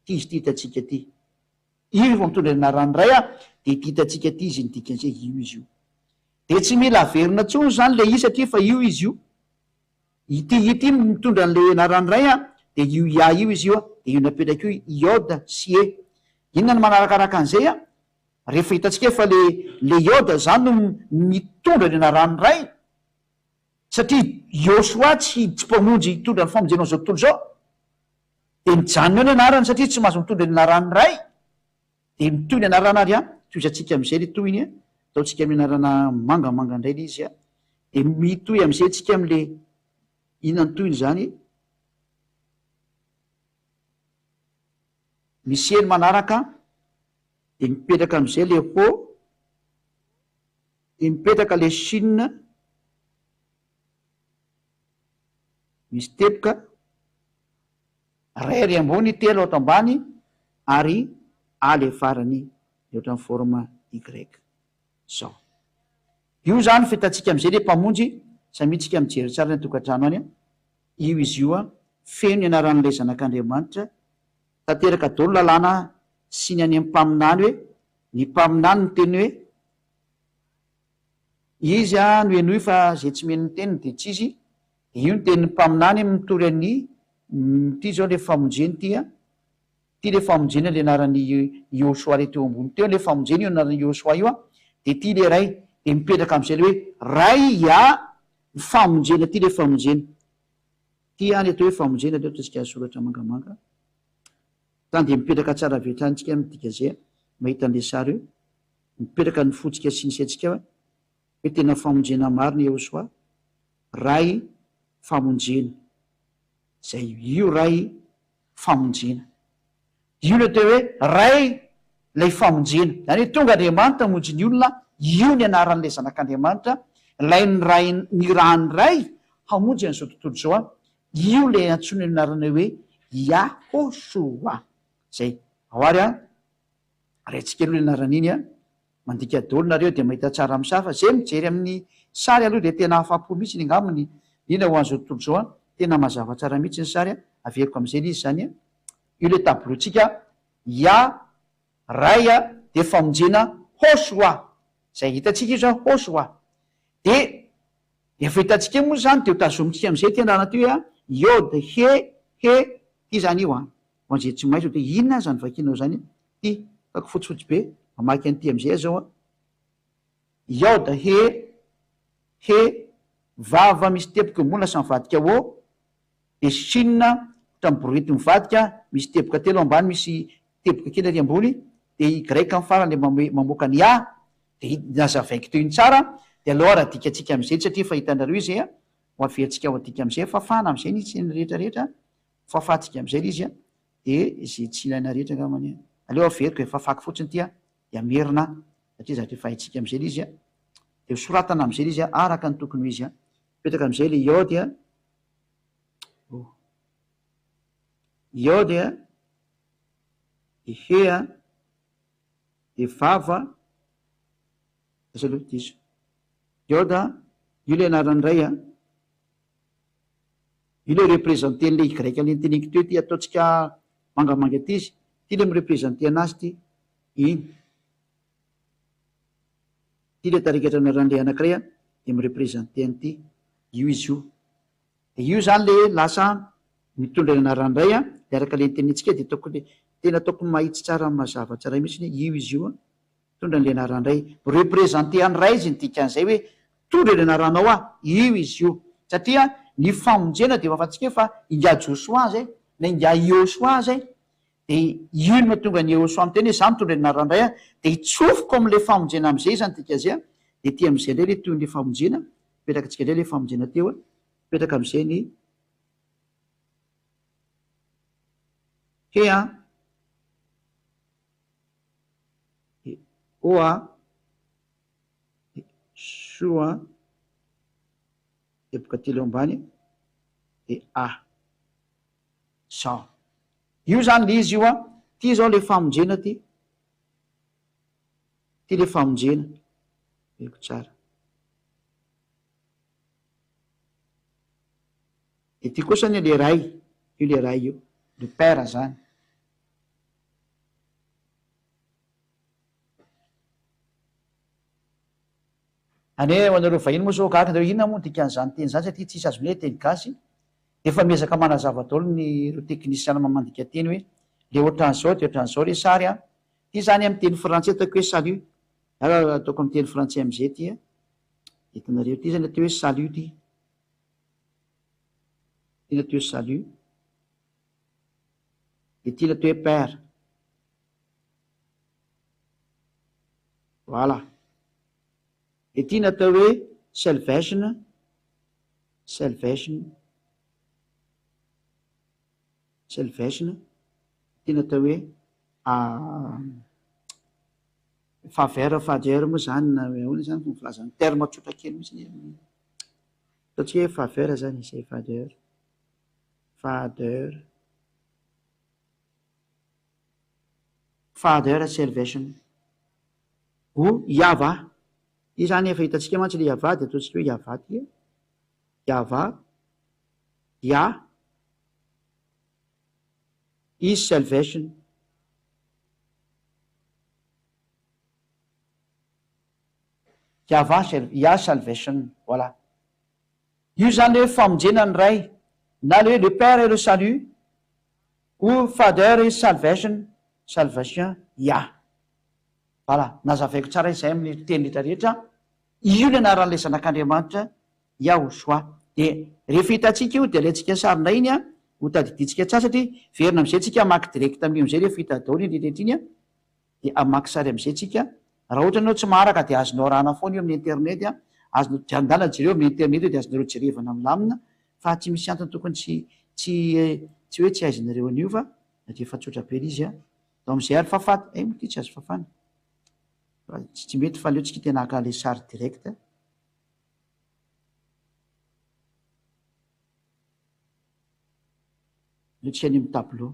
S1: Ity izy ity hitantsika ity. Io rehefa mitondra ny anaran'ny Ray aho, dia ity hitantsika ity izy, ny dikan'izay, io izy io. Dia tsy mila averina intsony izany ilay i satria efa io izy io. Ity ity mitondra an'ilay anaran'ny Ray aho, dia io Yah io izy io, dia io napetraka io, Yod sy He. Inona no manarakaraka an'izay an? Rehefa hitantsika fa le le Yod izany no mitondra ny anaran'ny Ray, Satria Yosua tsy tsy mpamonjy hitondra ny famonjena an'izao tontolo izao, dia mijanona eo ny anarany satria tsy mahazo mitondra ny anaran'ny Ray, dia mitohy ny anarana ary an, tohizantsika amin'izay ilay tohiny an, ataontsika amin'ny anarana mangamanga indray ilay izy an, dia mitohy amin'izay tsika amin'ilay, inona ny tohiny izany? Misy eny manaraka, dia mipetraka amin'izay ilay ho. Dia mipetraka le Chine misy teboka, ray ary ambony, telo ato ambany ary A le farany le ohatran'ny forme Y zao. Io zany fitantsika amizay le mpamonjy. Samia tsika mijery tsara any an-tokantrano any an! Io izy io an! Feno ny anaran'ilay Zanak'Andriamanitra. Tanteraka daholo lalàna sy ny any amin'ny mpaminany hoe, ny mpaminany miteny hoe, Izy no henoy fa izay tsy mino ny teniny dia tsy izy, dia io ny tenin'ny mpaminany mitory an'i, ity izao ilay famonjena ity an! Ity ilay famonjena ilay anaran'i Yehoshuah ilay teo ambony teo ilay famonjena io anaran'i Yehoshuah io an, dia ity ilay Ray, dia mipetraka amin'izay ilay hoe Ray Yah ny famonjena, ity ilay famonjena. Ity an ny atao hoe famonjena, aleo ataontsika soratra mangamanga. Izany dia mipetraka tsara avy hatrany tsika midika izay mahita an'ilay sary eo, mipetraka ny fontsika sy ny saintsika hoe tena famonjena marina Yehoshuah, Ray famonjena. Izay io Ray famonjena. Io ilay atao hoe Ray ilay famonjena. Izany hoe tonga Andriamanitra hamonjy ny olona, io ny anaran'ilay Zanak'Andriamanitra, ilay nirahin, nirahan'ny Ray hamonjy an'izao tontolo izao an, io ilay antsoina io anarana io hoe Yahoshuah. Izay. Ao ary an, raintsika aloha ilay anarana iny an, Mandika daholo nareo dia mahita tsara amin'ny sary fa zay mijery amin'ny sary aloha dia tena afapo mihitsy ny angambany indrindra ho an'izao tontolo izao an, tena mazava tsara mihitsy ny sary an, averiko amin'izay ilay izy izany an, io ilay tableau tsika Ya Ray a dia famonjena Hoshoa izay hitantsika io izany Hoshoa dia efa hitantsika eo moa izany dia ho tazomintsika amin'izay ity anarana ity hoe an Yod He He ity izany io an, ho an'izay tsy mahay sao dia inona izany vakinao izany an. Ty kako fotsifotsy be, mamaky an'ity amizay aho zao an. Yod he he vava misy teboka eo ambony lasa mivadika o, de shin ohatran'ny borety mivadika misy teboka telo ambany misy teboka kely ary ambony, de y amin'ny farany le mamoaka ny a, de nazavaiko teo iny tsara, de aleo ary adikatsika amizay satria efa hitanareo izy a, ho averintsika ho adika amizay, fafana amizay ny tsiny rehetra rehetra, fafantsika amizay le izy a. Dia izay tsy ilaina rehetra angamba anie. Aleo averiko e, fafako fotsiny ity a, dia amerina satria zavatra efa haintsika amin'izay ilay izy a. Dia ho soratana amin'izay ilay izy a, araka ny tokony ho izy a. Mipetraka amin'izay ilay iode a. Oh. Iode a, dia he a, dia vava, asa aloha diso. Iode a, io ilay anaran'ny ray a. Io le representer le Y le noteneniko teo ty ataontsika mangamanga ty izy, ty le mi-representer anazy ty, iny. Ty le tarikatra anaran'le anakiray an, de mi-representer an'ity, io izy io. De io zany le lasa mitondra ny anaran'ny ray an, de araka le notenentsika de ataoko le, tena ataoko mahitsy tsara mazava tsara mihitsy hoe io izy io an. Mitondra an'ilay anaran-dray. Mi-representer an'ny Ray izy ny dikan'izay hoe mitondra ilay anaranao aho. Io izy io. Satria ny famonjena dia fantatsika fa ingahy Josoa izay, na ingahy Iehosoa izay. Dia io no mahatonga an'i Iehosoa miteny hoe izaho mitondra ny anaran-dray aho. Dia hitsofoko amin'ilay famonjena amin'izay izany dikan'izay an. Dia ety amin'izay indray ilay tohin'ilay famonjena. Mipetraka antsika indray ilay famonjena teo an. Mipetraka amin'izay ny he an. E O a, e so a, teboka telo ambany de a. Zao. Io zany le izy io a, ty zao le famonjena ty, ty le famonjena, veriko tsara. De ty kosa anie le ray, io le ray io, le père zany. Anie ho anareo vahiny moa zao gaga nareo inona moa ny dikan'izany teny izany satria tsisy azony hoe teny gasy dia efa miezaka manazava daholo ny ireo teknisiana mamandika teny hoe le ohatran'izao dia ohatran'izao le sary an! Ity zany amin'ny teny frantsay ataoko hoe salut ary ataoko amin'ny teny frantsay amin'izay ity an! Hitanareo ity zany atao hoe salut ity ity ny atao hoe salut Ity ny atao hoe père. Voilà. Ity ny atao hoe salvation, salvation, salvation. Ity ny atao hoe faveur, faveur moa zany na ahoana zany fomba filazana, terme tsotra kely mihitsy. Ataontsika hoe faveur zany izay, faveur. Father Father Salvation O Yavah Io zany efa hitantsika mantsy le Yavah dia ataontsika hoe Yavah ty e. Yahvah, Yah is salvation. Yahvah, Yah salvation, voilà. Io izany hoe famonjena ny Ray, na le hoe le Père est le salut, ou Father is salvation, salvation, Yah. Voilà, nazavaiko tsara izay amin'ny teny rehetra rehetra, io ny anaran'ilay Zanak'Andriamanitra, Yahushua. Dia rehefa hitantsika io dia alaintsika sary indray iny an, ho tadidintsika tsara satria hiverina amin'izay tsika hamaky direct amin'io amin'izay rehefa hita daholo iny rehetra rehetra iny an, dia hamaky sary amin'izay tsika. Raha ohatra ianao tsy maharaka dia azonao arahana foana io amin'ny internet an, azonao, andana jereo amin'ny internet io dia azonareo jerevana milamina fa tsy misy antony tokony tsy tsy tsy hoe tsy haizanareo an'io fa dia efa tsotra be ilay izy an. Atao amin'izay ary fafa, eh moa ity tsy azo fafana. Fa tsy mety fa aleo tsika tena haka le sary direct. Aleo tsika any amin'ny tableau.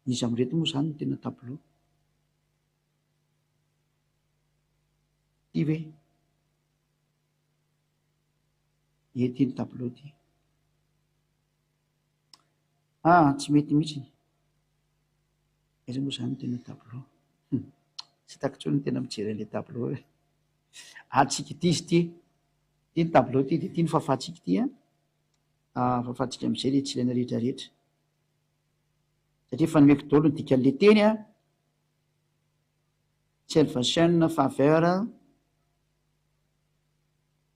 S1: Iza amin'ireto moa izany no tena tableau? Ity ve? Ie, ity ny tableau ity. Ah, tsy mety mihitsy. Aiza moa izany no tena tableau? Hum, tsy hitako intsony ny tena mijery an'ilay tableau e. Ah, tsika ity izy ity. Ity ny tableau ity, dia ity ny fafantsika ity an. Ah, fafantsika amin'izay ilay tsy ilaina rehetra rehetra. Satria efa nomeko daholo ny dikan'ilay teny an. Salvation, faveur,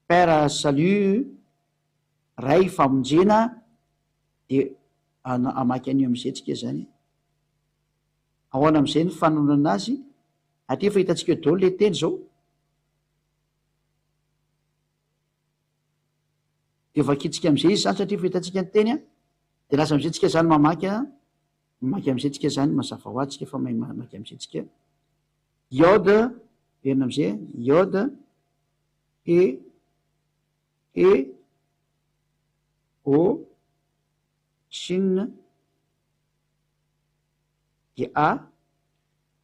S1: Père, salut. Ray famonjena dia hamaky an'io amin'izay tsika izany. Ahoana amin'izay ny fanononana azy? Aty efa hitantsika eo daholo ilay teny izao. Dia vakintsika amin'izay izy izany satria efa hitantsika ny teny an. Dia lasa amin'izay tsika izany mamaky an. Mamaky amin'izay tsika izany, mazava ho azy tsika fa mahay mamaky amin'izay tsika. Iod, verina amin'izay, Iod, E, E, O, Shin, dia A,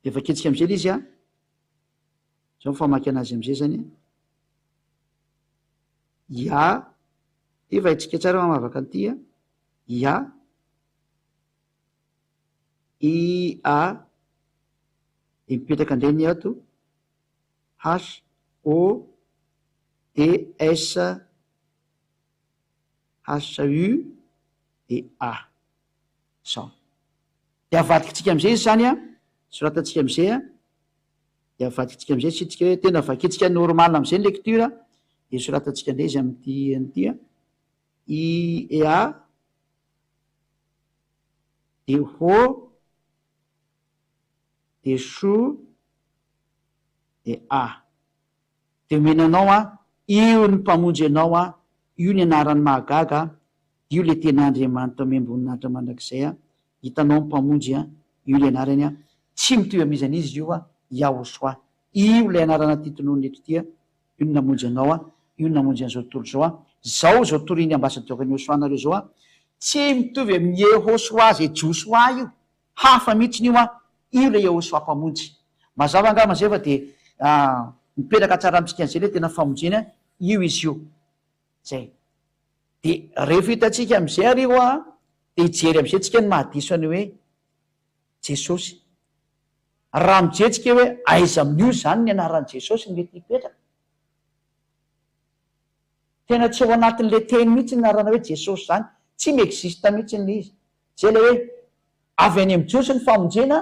S1: dia vakintsika amizay le izy an, zao ny famaky anazy amizay zany an, Ya, ty efa haintsika tsara mamavaka an'ity an, Ya, I, A, dia mipetraka indray ny ato, H O D S H U D A. Zao. Dia avadikitsika amin'izay izy izany an, soratantsika amin'izay an, dia avadikitsika amin'izay asiantsika hoe tena vakintsika normal amin'izay ny lecture, dia soratantsika indray izy amin'ity an'ity an, I E A D H D Chou dia A. Dia omena anao an, io ny Mpamonjy anao an, io ny anarany mahagaga an, io ilay tena Andriamanitra omem-boninahitra mandrakizay an, hitanao ny Mpamonjy an, io ilay anarany an, tsy mitovy amin'iza n'iza io an, Yahoshuah. Io ilay anarana ity tononina eto ity an, io no namonjy anao an, io no namonjy an'izao tontolo izao an, izao izao torian'ny ambasadaoran'i Yahoshuah anareo izao an, tsy mitovy amin'i Yehoshuah izay Josoa io, Hafa mihitsiny io an! Io ilay Yahoshuah Mpamonjy. Mazava angamba izay fa dia mipetraka tsara amintsika an'izay ilay tena famonjena, io izy io. Izay. Dia rehefa hitantsika amin'izay ary io an, dia hijery amin'izay tsika ny mahadiso an'io hoe Jesosy. Raha mijery tsika hoe aiza amin'io izany ny anaran'i Jesosy no mety hipetraka? Tena tsy ao anatin'ilay teny mihitsy ny anarana hoe Jesosy izany. Tsy mi-existe mihitsy ilay izy. Zay ilay hoe avy any amin'ny Jiosy ny famonjena,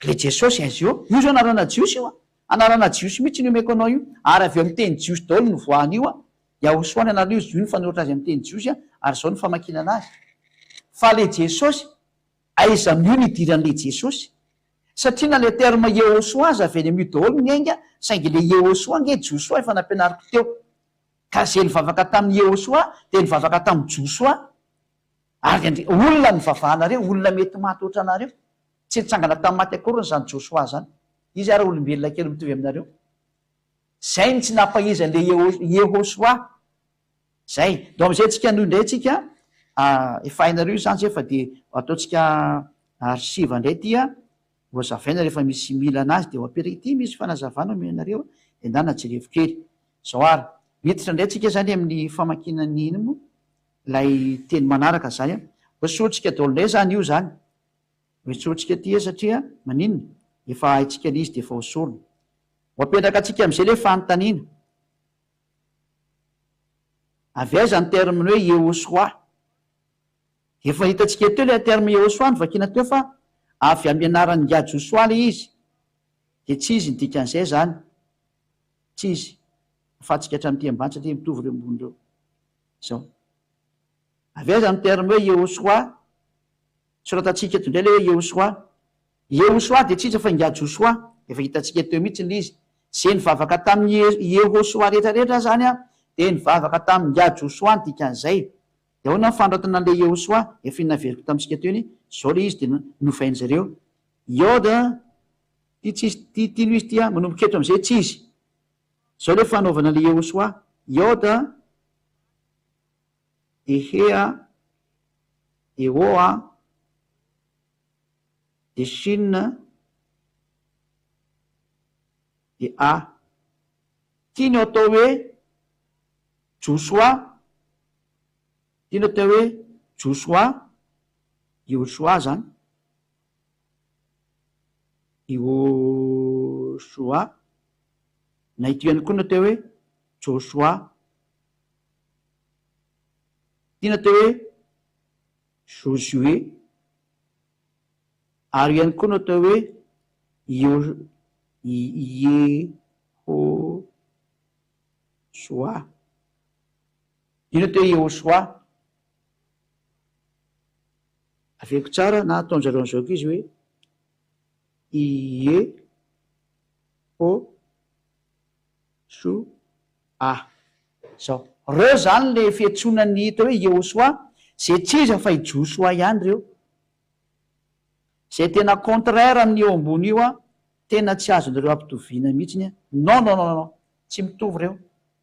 S1: ilay Jesosy aiza io? Io zao anarana Jiosy io an! Anarana Jiosy mihitsy no omeko anao io, ary avy eo amin'ny teny Jiosy daholo no nivoahany io an! Yahoshua ny anarana io, io no fanoratra azy amin'ny teny Jiosy an, ary izao no famakiana anazy. Fa ilay Jesosy, aiza amin'io no idiran'ilay Jesosy? Satria na ilay terme Yehoshua aza avy any amin'io daholo no niainga, saingy ilay Yehoshua ange Josoa efa nampianariko teo. Ka izay nivavaka tamin'i Yehoshua dia nivavaka tamin'i Josoa. Ary andre, olona nivavahanareo, olona mety maty ohatranareo. Tsy nitsangana tamin'ny maty akoriny izany Josoa izany. Izy ary olombelona kely mitovy aminareo. Izay no tsy nampahiza an'ilay Yehosoa. Izay. Donc amin'izay tsika hanohy indray tsika, efa hainareo izany izay fa dia ataontsika archive indray ity an, ho azavaina rehefa misy mila anazy dia ho apetraka ity misy fanazavana omena anareo dia ndana jerevo kely. Izao ary, miditra indray tsika izany amin'ny famakiana ny ino moa? Ilay teny manaraka izany an. Hoesorintsika daholo indray izany io izany. Hoesorintsika aty satria maninona? Efa haintsika ilay izy dia efa hoesorina. Ho apetraka antsika amin'izay ilay fanontaniana. Avy aiza ny terme hoe Yehosoa? Efa hitantsika teo ilay terme Yehosoa novakiana teo fa avy amin'ny anaran'i Ingahy Josoa ilay izy. Dia tsy izy ny dikan'izay izany. Tsy izy. Afahantsika hatramin'ity ambany satria mitovy ireo ambony ireo. Izao. Avy aiza ny terme hoe Yehosoa? Soratantsika eto indray ilay hoe Yehosoa. Yehosoa dia tsy iza fa ingahy Josoa. Efa hitantsika teo mihitsy ilay izy. Izay nivavaka tamin'i Yehosoa rehetra rehetra izany dia nivavaka tamin'ingahy Josoa ny dikan'izay. Dia ahoana ny fanoratana an'ilay Yehosoa? Efa iny naveriko tamintsika teo iny. Izao ilay izy dia novain-dry zareo. Yod, ity tsy izy, ity, ity no izy ity an, manomboka eto amin'izay tsy izy. Izao ilay fanaovana an'ilay Yehosoa. Yod, de he a, de o a, de shin, de a. Ity no atao hoe Josoa, ity no atao hoe Josoa, Iehosoa zany, Iehosoa, na ity ihany koa no atao hoe Josoa. Ity no atao hoe Josué, ary io ihany koa no atao hoe Iehosoa. Io no atao hoe Iehosoa. Averiko tsara na ataon-jareo an'izao koa izy hoe Iehosoa. Zao. Reo zany le fiantsoana ny atao hoe Yehosoa, ze tsy iza fa i Josoa ihany reo. Zay tena contraire amin'ny eo ambony io an, tena tsy azonareo ampitoviana mihitsiny an. Non non non non, tsy mitovy reo.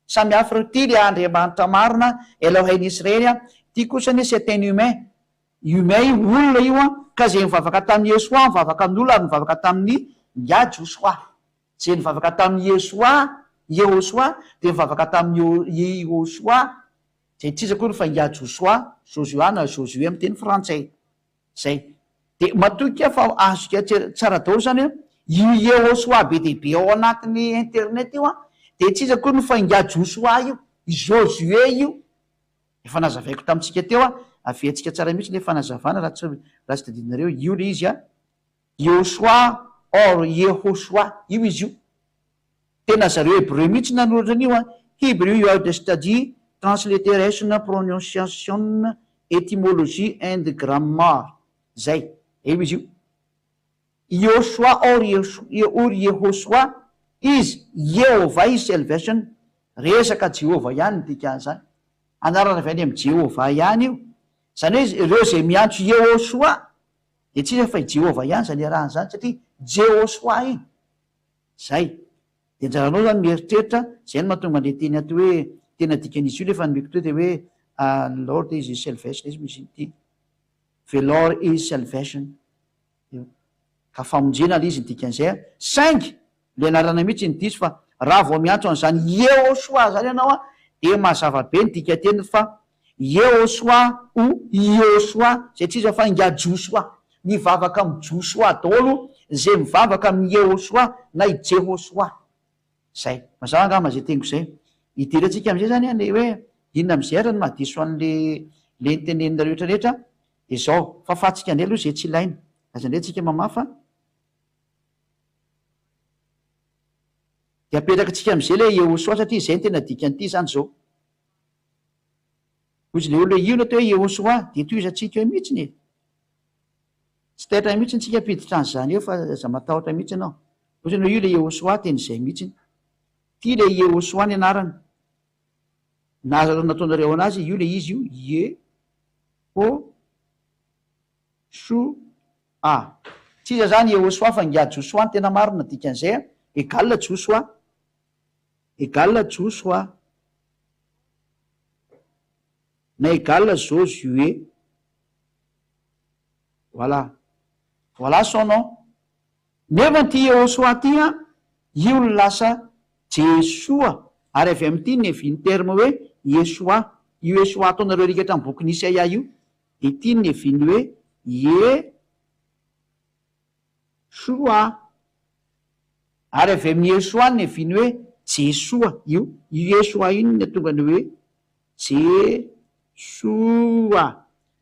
S1: Samy hafa reo, ty le Andriamanitra marina, Elohein Israely an, ty kosa anie c'est un humain, humain io, olona io an, ka ze nivavaka tamin'i Yehosoa nivavaka amin'olona ary nivavaka tamin'i Ingahy Josoa. Izay nivavaka tamin'i Iesoa, Iehosoa, dia nivavaka tamin'i Iehosoa, izay tsy iza akory fa ingahy Josoa, Josua na Josué amin'ny teny frantsay. Izay. Dia matoky aho fa azontsika tsara daholo izany hoe io Iehosoa be dia be ao anatin'ny internet io an, dia tsy iza akory fa ingahy Josoa io, i Josué io. Efa nazavaiko tamintsika teo an, averintsika tsara mihitsy ilay fanazavana raha tsy raha tsy tadidinareo. Io ilay izy an. Yehosua or Yehoshua, io izy io. Tena zareo Hebreu mihitsy nanoratra an'io an, Hebrew Word Study, Transliteration, Pronunciation, Etymology and Grammar. Zay. Eo izy io. Yehosua or or Yehoshua is Yehovah is salvation. Resaka Jehovah ihany ny dikan'izany. Anarana avy any amin'i Jehovah ihany io. Izany hoe ireo izay miantso Yehosua Dia tsy iza fa i Jehovah ihany izany iarahana izany satria Jehosoa iny. Izay. Dia anjaranao izany mieritreritra, izay no mahatonga an'ilay teny ato hoe tena dikan'izy io ilay efa nomeko teo dia hoe Lord is his salvation, iza moa izy ity? The Lord is salvation. Io. Ka famonjena ilay izy ny dikan'izay an. Saingy ilay anarana mihitsy no diso fa raha vao miantso an'izany Yehosoa izany ianao an, dia mazava be ny dikateniny fa Yehosoa ou Iehosoa, izay tsy iza fa ingahy Josoa. Mivavaka amin'i Josoa daholo izay mivavaka amin'i Yehosoa na i Jehosoa. Izay. Mazava angamba izay teniko izay. Hidirantsika amin'izay izany an, ilay hoe inona amin'izay ary no mahadiso an'ilay ilay noteneninareo rehetra rehetra. Dia izao, fafantsika indray aloha izay tsy ilaina. Aza indray tsika mamafa. Dia apetrakantsika amin'izay ilay Yehosoa satria izay no tena dikan'ity izany izao. Hoy izy ilay olona hoe, Io no atao hoe Yehosoa, dia tohizantsika eo mihitsiny e! Tsy taitra mihitsiny tsika hampiditra an'izany eo fa aza matahotra mihitsy ianao. Hoy izy hoe, Io ilay Yehosoa, tena izay mihitsiny. Ity ilay Yehosoa ny anarany. Na nataonareo anazy, io ilay izy io, Ye-ho-sho-a. Tsy iza izany Yehosoa fa ingahy Josoa no tena marina, dikan'izay égal Josoa. Égal Josoa na égal Josué. Voilà. Voilà son nom. Nefa ity Yehosoa ity an, io no lasa Jesoa, ary avy amin'ity no niavian'ny terme hoe Yeshoa. Io Yeshua ataonareo rikatra amin'ny bokin'i Isaia io, dia ity no niavian'ny hoe Yeshua. Ary avy amin'i Yeshua no niavian'ny hoe Jesoa. Io io Yeshua io no nahatonga ny hoe Jesoa.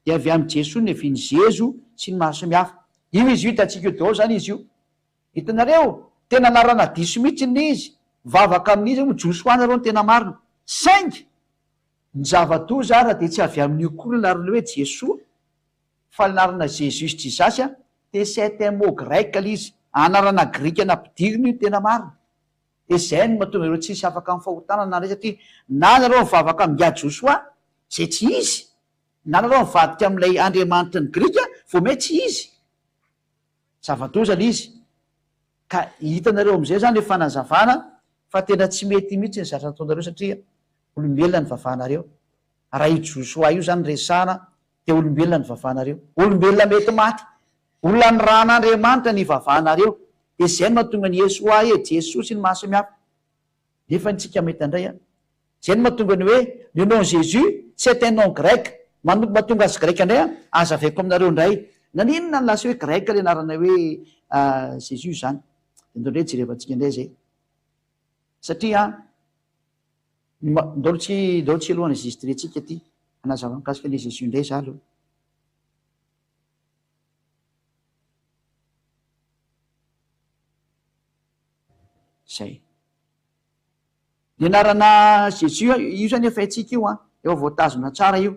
S1: Dia avy amin'i Jesoa no niavian'ny Zezo sy ny maro samihafa. Io izy io hitantsika io daholo izany izy io. Hitanareo? Tena anarana diso mihitsy ny izy. Mivavaka amin'iza moa? Josoa nareo no tena marina. Saingy ny zava-doza ara dia tsy avy amin'io koa ny anarana hoe Jesoa fa ny anarana Jesus Jesus a dia c'est un mot grec ilay izy. Anarana grika nampidirina io tena marina. Dia izay no mahatonga ireo tsisy afaka amin'ny fahotana na indray satria na nareo mivavaka amin'i Josoa izay tsy izy na nareo mivadika amin'ilay Andriamanitry ny grika vao may tsy izy. Zava-doza le izy. Ka hitanareo amizay zany le fanazavana fa tena tsy mety mihitsy ny zatra nataonareo satria olombelona ny vavanareo. Raha io Josoa io zany resahana dia olombelona ny vavanareo. Olombelona mety maty. Olona nirahan'Andriamanitra ny vavanareo. Dia zay no mahatonga ny Yesoa e, Jesoa sy ny maha samihafa. Nefa ny tsika mahita indray an. Zay no mahatonga ny hoe le nom Jésus c'est un nom grec. Manompo mahatonga azy grec indray an, azavaiko aminareo indray. Naninona no lasa hoe grec le anarana hoe Jésus zany? De ndao indray jerevantsika indray zay. Satria an, ndao tsy ndao tsy aloha enregistrer-tsika ty, hanazava mikasika le Jésus indray za aloha. Zay. Ny anarana Jesus io zany efa haintsika io an, efa voatazona tsara io.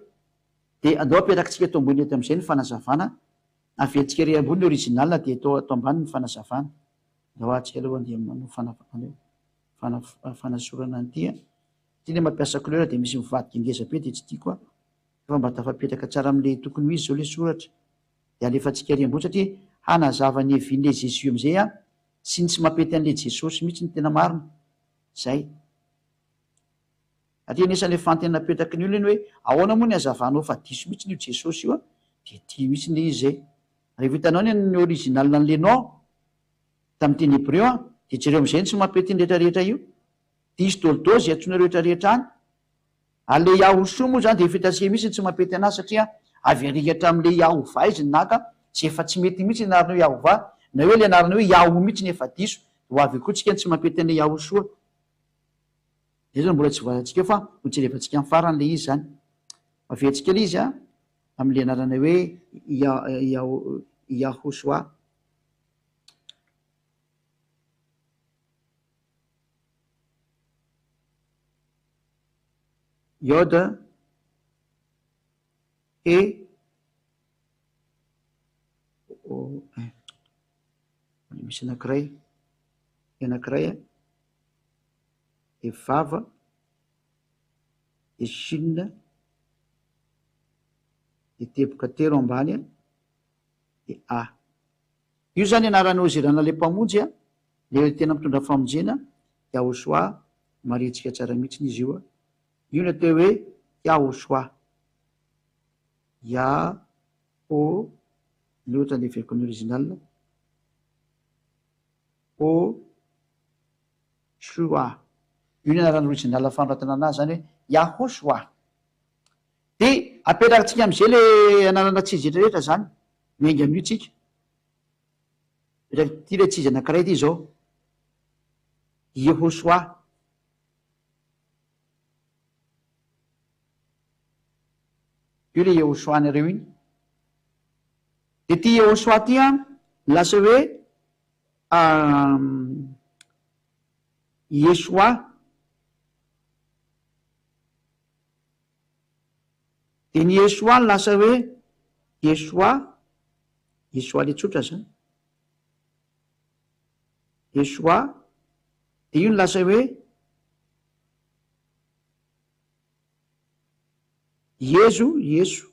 S1: Dia andao apetrakintsika eto ambony eto amin'izay ny fanazavana, averintsika ery ambony ny original dia eto ato ambany ny fanazavana. Andao atsika aloha andeha manao fana- fanasorana an'ity an. Ity ilay mampiasa couleur dia misy mivadika ngeza be dia tsy tiako an. Fa mba tafapetraka tsara amin'ilay tokony ho izy izao ilay soratra. Dia alefantsika ery ambony satria hanazava ny hevin'ilay Jesus amin'izay an. Sy ny tsy mampety an'ilay Jesosy mihitsy ny tena marina. Zay. Satria anisan'ilay fanontaniana napetraky ny olona iny hoe ahoana moa ny hazavanao fa diso mihitsy io Jesosy io an, dia ity mihitsy ilay izy zay. Rehefa hitanao ny ny original an'ilay nom tamin'ny teny hebreo an, dia jereo amin'izay ny tsy mampety ny rehetra rehetra io. Diso daholo daholo izay antsoinareo rehetra rehetra any. Ary le Yahoshua moa zany dia efa hitantsika mihitsy ny tsy mampety anazy satria avy ary hatramin'le Yahovah izy no naka izay efa tsy mety mihitsy ny anarana hoe Yahovah na hoe le anarana hoe Yahu mihitsy no efa diso dia ho avy eo koa tsika ny tsy mampety an'le Yahoshua. Izay zany mbola tsy voazantsika eo fa ho jerevantsika amin'ny farany le izy zany. Averintsika le izy a amin'le anarana hoe Yahoshua. Yod, He, O, eh, misy anankiray, anankiray a, de vava, de shin, de teboka telo ambany a, de a. Io zany anaran'i Ozirana le mpamonjy a, le tena mitondra famonjena, Yahoshua, marihintsika tsara mihitsiny izy io a. Io ny atao hoe Yahoshua. Yaho, ny ohatra ny heveriko ny original, ho, shua. Io ny anaran'ny original fanoratana anazy zany hoe Yahoshua. Dia apetrakintsika am'izay le anarana tsy izy rehetra rehetra zany, miainga amin'io tsika. Apetraka ity le tsy izy anankiray ity zao. Yehoshua. Io le Yehoshua nareo iny. Dia ity Yehoshua ity an, lasa hoe Yeshua. Dia ny Yeshua lasa hoe Yeshua, Yeshua le tsotra zany. Yeshua, dia io no lasa hoe Yezo, Yeso,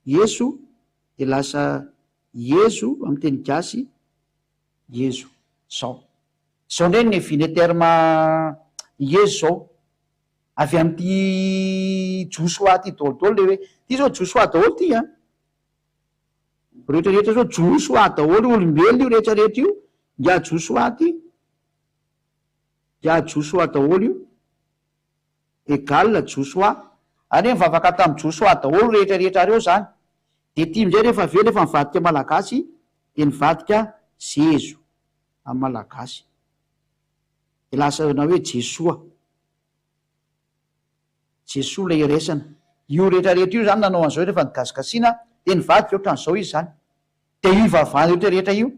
S1: Yeso, dia lasa Yezo amin'ny teny gasy, Yezo. Zao. Zao indray ny niavian'ilay terme Yezo zao. Avy amin'ity Josoa ity daholo daholo ilay hoe, ity zao Josoa daholo ity an. Rehetra rehetra zao Josoa daholo, olombelona io rehetra rehetra io, ingahy Josoa ity. Ingahy Josoa daholo io. Egal Josoa. Ary hoe nivavaka tamin'i Josoa daholo rehetra rehetra reo zany. Dia ity indray rehefa avy eo rehefa nivadika malagasy dia nivadika Zezo amin'ny malagasy. Dia lasa na hoe Jesoa. Jesoa ilay iraisana. Io rehetra rehetra io zany nanao an'izao rehefa nigasigasiana dia nivadika ohatran'izao izy zany. Dia io ivavahana rehetra rehetra io.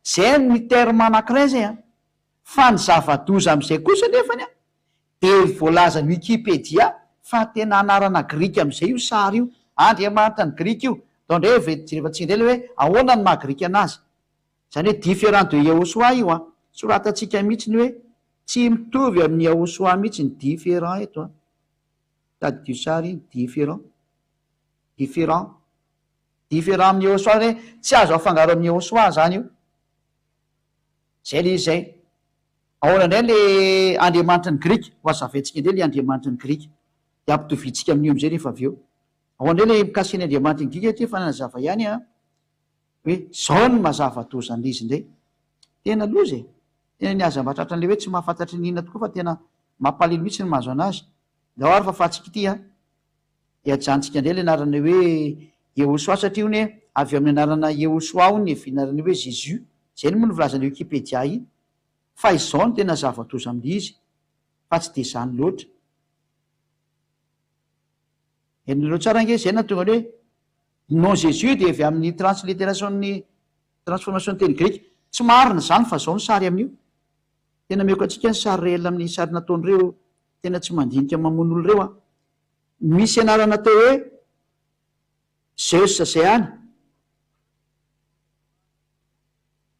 S1: Zay ny terme anankiray zay an. Fa ny zava-doza amin'izay kosa anefany an, dia voalazan'ny Wikipedia fa tena anarana grika amin'izay io sary io. Andriamanitra ny grika io. Atao indray ve jerevantsika indray ilay hoe ahoana ny maha grika anazy. Izany hoe différent de Yahoshuah io an. Soratantsika mihitsy ny hoe tsy mitovy amin'i Yahoshuah mihitsy ny différent eto an. Tadidio sary iny, différent. Différent. Différent amin'i Yahoshuah hoe tsy azo afangaro amin'i Yahoshuah izany io. Zay le izy zay. Ahoana indray le andriamanitry ny grika? Ho hazavaintsika indray le andriamanitry ny grika. Dia ampitoviantsika amin'io amin'izay rehefa avy eo. Ahoana indray le mikasika ny andriamanitry ny grika ity efa nanazava ihany an, hoe zao ny maha zava-doza an'le izy indray. Tena loza e! Tena ny aza mba tratran'le hoe tsy mahafantatry ny inona tokoa fa tena mampalahelo mihitsy ny mahazo anazy. Ndao ary fafantsika ity an. Dia ajanontsika indray ilay anarana hoe Yehosua satria hono hoe avy amin'ny anarana Yehosua hono ny hevianarana hoe Jésus. Izay moa no voalazan'ny Wikipedia iny. Fa izao no tena zava-doza amin'ilay izy fa tsy dia izany loatra. Henonareo tsara ange izay nahatonga ny hoe ny nom Jésus dia avy amin'ny translittération-n'ny transformation-n'ny teny grika. Tsy marina izany fa izao ny sary amin'io. Tena ameko antsika ny sary réel amin'ny sary nataon'ireo tena tsy mandinika mamono olona ireo an. Misy anarana atao hoe Zeus zay any.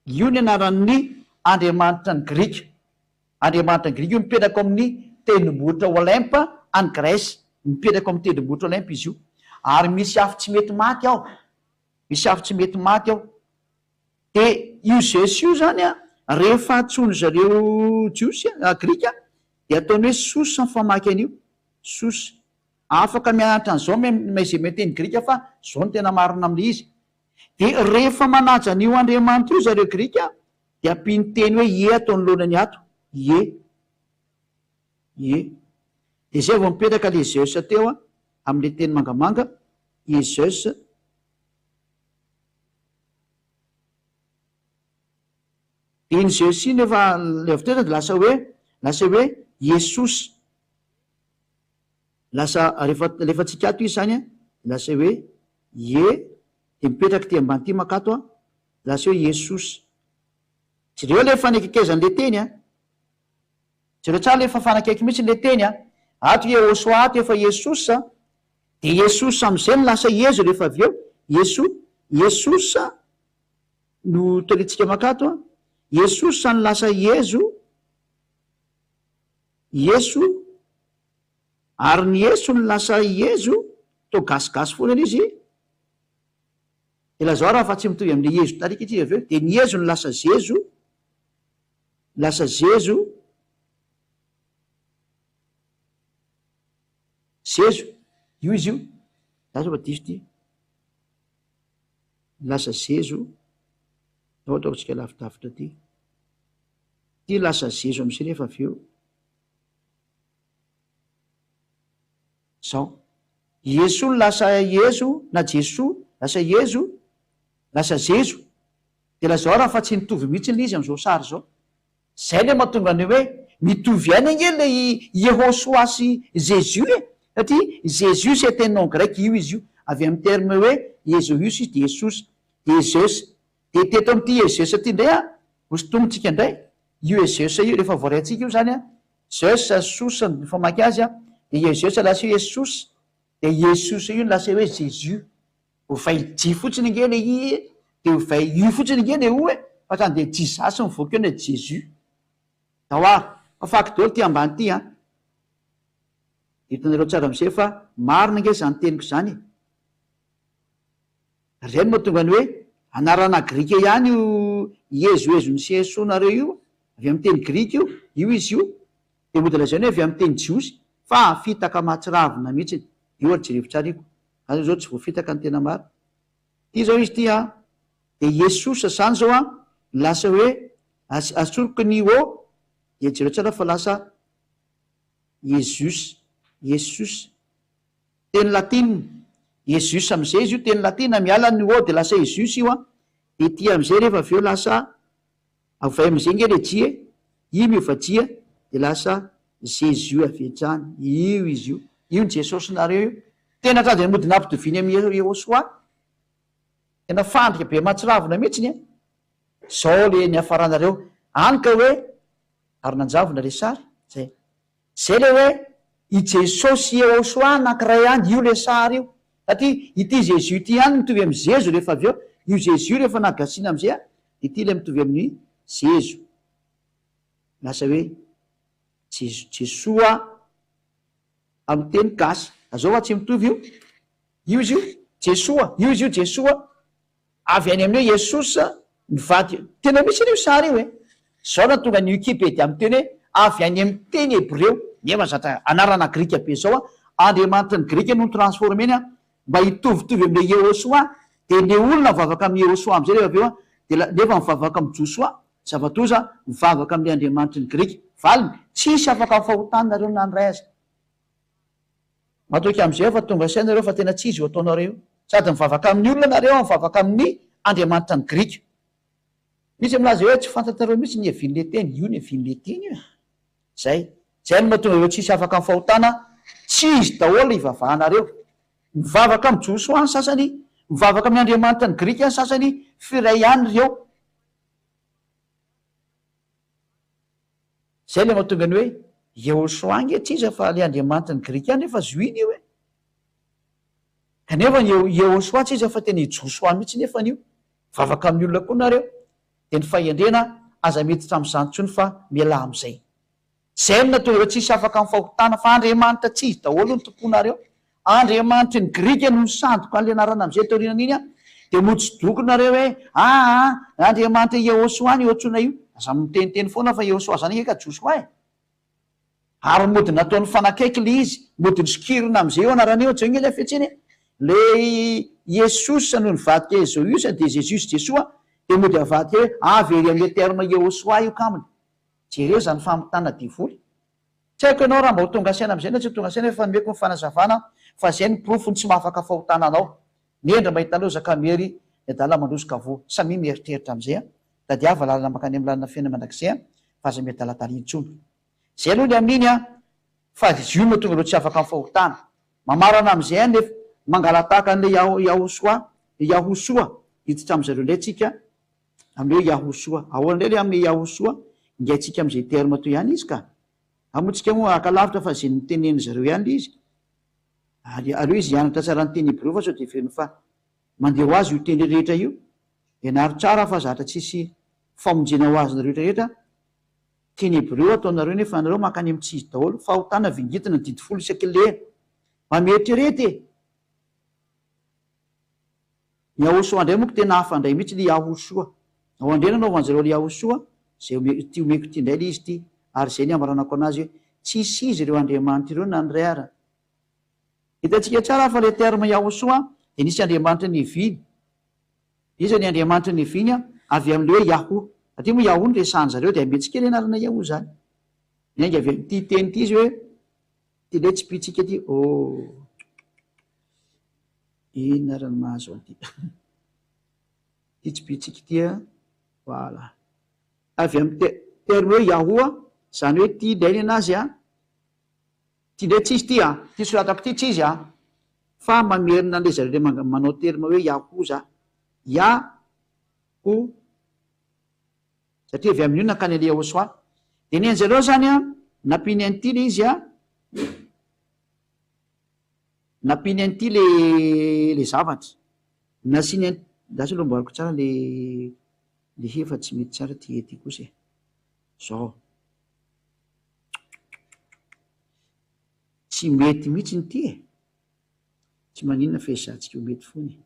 S1: Io ny anaran'ny andriamanitra ny Grika. Andriamanitra ny Grika io mipetraka ao amin'ny tendrombohitra Olympe any Grèce. Mipetraka ao amin'ny tendrombohitra Olympe izy io. Ary misy afo tsy mety maty ao. Misy afo tsy mety maty ao. Dia io Zeus io izany an, rehefa antsoin-dry zareo Jiosy, Grika, dia ataony hoe Sos ny famaky an'io. Sos. Afaka mianatra an'izao izay mahay teny grika fa izao no tena marina amin'ilay izy. Dia rehefa manaja an'io Andriamanitra io zareo Grika dia ampiany teny hoe ie ato anoloanany ato. Ie. Ie. Dia izay vao mipetraka ilay Zeus teo amin'ilay teny mangamanga, ie Zeus. Dia iny Zeus iny efa ilay avy teo zany dia lasa hoe lasa hoe Iesos. Lasa rehefa alefantsika ato izy zany an, dia lasa hoe Ie, dia mipetraka ity ambany ity mankato an, lasa hoe Iesos. Jereo ilay fanekaikezan'ilay teny an. Jereo tsara ilay fanakaiky mihitsy ilay teny an. Ato Iehosoa ato efa Iesos an. Dia Iesos amin'izay no lasa Iezo rehefa avy eo. Ieso, Iesos no torintsika mankato an. Iesos no lasa Iezo, Ieso, ary ny Ieso no lasa Iezo, toa gasigasy foana ilay izy. Dia lazao raha fa tsy mitovy amin'ilay Iezo tarika ity avy eo. Dia ny Iezo no lasa Zezo, lasa Zezo, Zezo, io izy io, za zao fa diso ity, lasa Zezo, ndao ataontsika lavidavitra aty, ity lasa Zezo am'izay rehefa avy eo. Zao, Iesoa no lasa Iezo na Jesoa lasa Iezo lasa Zezo, dia lazao raha fa tsy nitovy mihitsy ilay izy amin'izao sary izao. Zay ilay mahatonga ny hoe mitovy ihany ange ilay Yehoshua sy Jesus e! Satria Jesus c'est un nom grec io izy io, avy amin'ny terme hoe Iezoios izy dia Iesos, dia Zeus. Dia teto amin'ity Iezeus ity indray an, hosintomintsika indray io Iezeus io, rehefa voaraintsika io izany an, Zeus, Sos no famaky azy an, dia Iezeus lasa hoe Iesos, dia Iesos io no lasa hoe Jesus. Ovay J fotsiny ange ilay i e, dia ovay U fotsiny ange ilay O e, fa hatrany dia Jesus mivoaka eo na Jesus. Ndao ary, fafako daholo ity ambany ity an. Hitanareo tsara amin'izay fa marina ange izany teniko izany e. Ary izay no mahatonga ny hoe anarana grika ihany io iezoezon'ny sy esonareo io, avy amin'ny teny grika io, io izy io, dia mody lazaina hoe avy amin'ny teny jiosy, fa fitaka mahatsiravina mihitsy. Io ary jerevo tsara io. Za zao tsy voafitaka ny tena marina. Ity zao izy ity an, dia Iesosa zany zao an, lasa hoe asoriko ny O, dia jereo tsara fa lasa Iesus, Iesus. Teny latina, Iesus amin'izay izy io teny latina, miala ny o dia lasa Iesus io an, dia ity amin'izay rehefa avy eo lasa, ovay amin'izay nge le J e, i miova J dia lasa Jésus avy hatrany, io izy io, io ny Jesosinareo io, tena hatrany dia mody nampitoviany amin'i Yehosua, tena fandrika be mahatsiravina mihitsiny an, zao le niafaranareo, any ka hoe ary nanjavona le sary, zay. Zay le hoe i Jesosy Yehosua anankiray ihany, io le sary io. Satria ity Jesus ity ihany mitovy amin'i Zezo rehefa avy eo, io Jesus io rehefa nagasiana amizay an, de ity le mitovy amin'ny Zezo. Lasa hoe Jeso Jesoa amin'ny teny gasy. Lazao fa tsy mitovy io. Io izy io, Jesoa, io izy io Jesoa. Avy any amin'ny hoe Yesus nivadika. Tena misy anie io sary io e! Izao nahatonga ny Wikipedia miteny hoe avy any amin'ny teny hebreo, nefa zatra anarana grika be izao an, andriamanitry ny grika no ni-transformer-ny an, mba hitovitovy amin'ilay Yehosua, dia ilay olona mivavaka amin'i Yehosua amin'izay rehefa avy eo an, dia la, nefa mivavaka amin'i Josoa, zava-doza, mivavaka amin'ilay andriamanitry ny grika. Valiny, tsisy afaka amin'ny fahotana nareo na ny ray aza. Matoky amin'izay aho fa tonga saina nareo fa tena tsy izy io ataonareo io. Sady mivavaka amin'ny olona nareo mivavaka amin'ny Andriamanitra ny Grika. Misy milaza hoe tsy fantatrareo mihitsy ny hevin'ilay teny. Io ny hevin'ilay teny io e. Zay. Zay no mahatonga ireo tsisy afaka amin'ny fahotana, tsy izy daholo ivavahanareo. Mivavaka amin'i Josoa ny sasany, mivavaka amin'ny Andriamanitra ny Grika ny sasany, f'iray ihany ireo. Zay le mahatonga ny hoe Yehoshoa ange tsy iza fa le Andriamanitry ny Grika ihany nefa zohina io e! Kanefa ny Yehoshoa tsy iza fa tena i Josoa mihitsy nefany io. Mivavaka amin'ny olona koa nareo. Dia ny fahendrena aza miditra amin'izany intsony fa mialà amin'izay. Zay no nahatonga ireo tsisy afaka amin'ny fahotana fa Andriamanitra tsy izy daholo no tomponareo. Andriamanitry ny Grika no nisandoka an'ilay anarana amin'izay taorianan'iny an! Dia mody sodoko nareo hoe aa Andriamanitra Yehosua no iantsoana io. Aza miteniteny foana fa Yehosua zany ange ka Josoa e! Ary mody nataony fanakaiky ilay izy, mody nosokirina amin'izay io anarana io, jereo ange ilay hafetsena e! Ilay Iesus no nivadika Ezoius dia Jesus Jesoa, dia mody avadika hoe avy ery amin'ilay terme Yehosua io kaminy. Jereo izany famitana devoly. Tsy haiko ianao raha mba ho tonga saina amin'izay na tsy ho tonga saina efa nomeko ny fanazavana fa izay no porofo ny tsy mahafaka fahotana anao. Ny hendry mahita loza ka miery, ny adala mandroso ka voa. Samia mieritreritra amin'izay an. Tadiava lalana mankany amin'ny lalana feno mandrakizay an, fa aza miadaladala intsony. Izay aloha ny amin'iny an, fa izy io no mahatonga ireo tsy afaka amin'ny fahotana. Mamarana amin'izay an nefa, mangalatahaka an'ilay Yahosoa, Yahosoa, hiditra amin'izareo indray tsika, Amin'ny hoe Yahosoa. Ahoana indray ilay amin'ny Yahosoa? Ingaintsika amin'izay terme toy ihany izy ka. Fa moa tsika moa haka lavitra fa izay notenenin-dry zareo ihany ilay izy. Ary aleo izy hianatra tsara ny teny hebreo fa sao dia heveriny fa mandeha ho azy io teny rehetra io. Ianaro tsara fa zatra tsisy famonjena ho azonareo rehetra rehetra. Teny hebreo ataonareo nefa anareo mankany amin'ny tsy izy daholo. Fahotana vingitina ny didy folo isaky ny lera. Mba mieritrereta e! Ny Yahosoa indray moko tena hafa indray mihitsy le Yahosoa. Ao indray nanaovan zareo le Yahosoa, zay ome ity omeko ity indray le izy ity, ary zay ny amaranako anazy hoe tsisy izy ireo Andriamanitra ireo na ny ray ara. Hitantsika tsara fa le terme Yahosoa dia nisy Andriamanitra niviany. Iza ny Andriamanitra niviany an? Avy amin'le hoe Yahoo. Satria moa Yahoo no resahan zareo dia ametsika le anarana Yahoo zany. Niainga avy amin'ity teny ity izy hoe ity le tsipitsika ity oh. Inona ary ny mahazo an'ity ity tsipitsika ity a? Voilà. Avy amin'ny te- terme hoe Yahoo, izany hoe ity indray ny anazy a, ity indray tsy izy ity a, ity soratako ity tsy izy a, fa mamerina an'ilay zareo ilay manga- manao terme hoe Yahoo za. Yahoo. Satria avy amin'io nankany an'i Yahoshuah. Dia ny an'zareo izany a, nampiany an'ity ilay izy a, Nampiany an'ity le le zavatra. Nasiany an, lasa aloha amboariko tsara le le he fa tsy mety tsara ty he ty kosa e. Zao. Tsy mety mihitsy ity e. Tsy maninona fa ezahantsika ho mety foana e.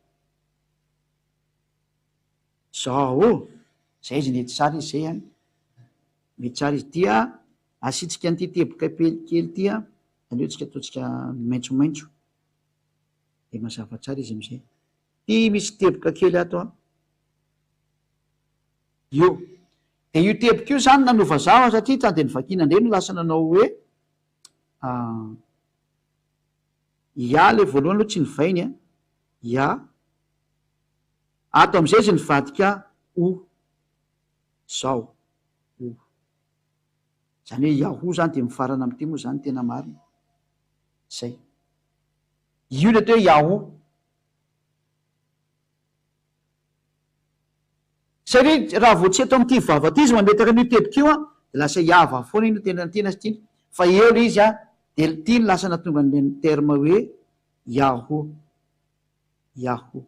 S1: Zao ô! Zay izy nety tsara izy zay an. Mety tsara izy. Dia asiantsika an'ity teboka kely ity an. Aleo tsika ataontsika maitsomaitso dia mazava tsara izy amizay. Ty misy teboka kely ato an. Io. Dia io teboka io zany nanova zavatra satria ta dia novakiana indray no lasa nanao hoe. Ya ilay voalohany aloha tsy novainy a. Ya. Ato amin'izay izy nivadika O. Zao. O. Izany hoe Yahoo izany dia mifarana amin'ity moa izany tena marina. Izay. Io ilay atao hoe Yahoo. Satria raha vao tsy eto amin'ity vava ity izy mametaka an'io teboka io an, dia lasa hiava foana iny tena tiana sy tiana. Fa eo ilay izy an, dia ity no lasa nahatonga an'ilay terme hoe Yahoo. Yahoo.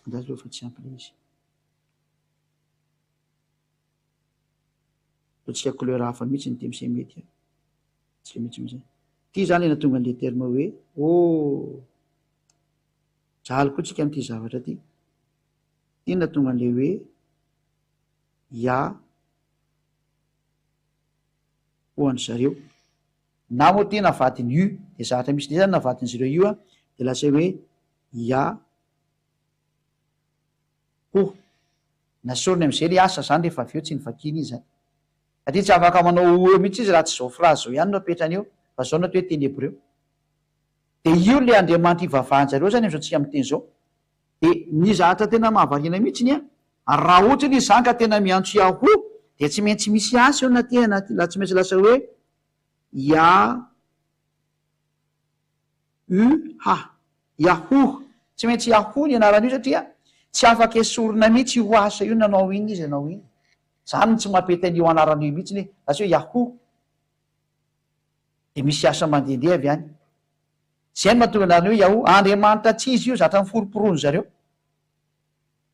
S1: Andraso aloha fa tsy ampy ilay izy. Ataontsika couleur hafa mihitsy ny dia mety an. Tsy mihitsy mihitsy. Ity izany ilay nahatonga an'ilay terme hoe oh. Jaly koa tsika amin'ity zavatra ity. Ity no nahatonga an'ilay hoe Ya ho an-dry zareo. Na moa ity navadiny U, dia zavatra misy indray izany navadin'izy ireo io an, dia lasa hoe Ya ho. Nasoriny amin'izay ilay asa izany rehefa avy eo tsy novakiany izy izany. Satria tsy afaka manao ho eo mihitsy izy raha tsy izao phrase izao ihany no apetrany eo, fa izao no atao hoe teny hebreo. Dia io ilay Andriamanitra ivavahan-jareo izany amin'izao tsika miteny izao. Dia ny zavatra tena mahavariana mihitsy an, raha ohatra anie izany ka tena miantso Yahoo dia tsy maintsy misy asa eo na aty na aty, tsy maintsy lasa hoe Ya U H, Yahoo, tsy maintsy Yahoo ny anaran'io satria tsy afaka esorina mihitsy io asa io nanao inona izy nanao inona. Izany no tsy mampety an'io anarana io mihitsy hoe lasa hoe Yahoo. Dia misy asa mandehandeha avy any. Izay no mahatonga anarana hoe Yahoo. Andriamanitra tsy izy io, zatra niforomporonin zareo.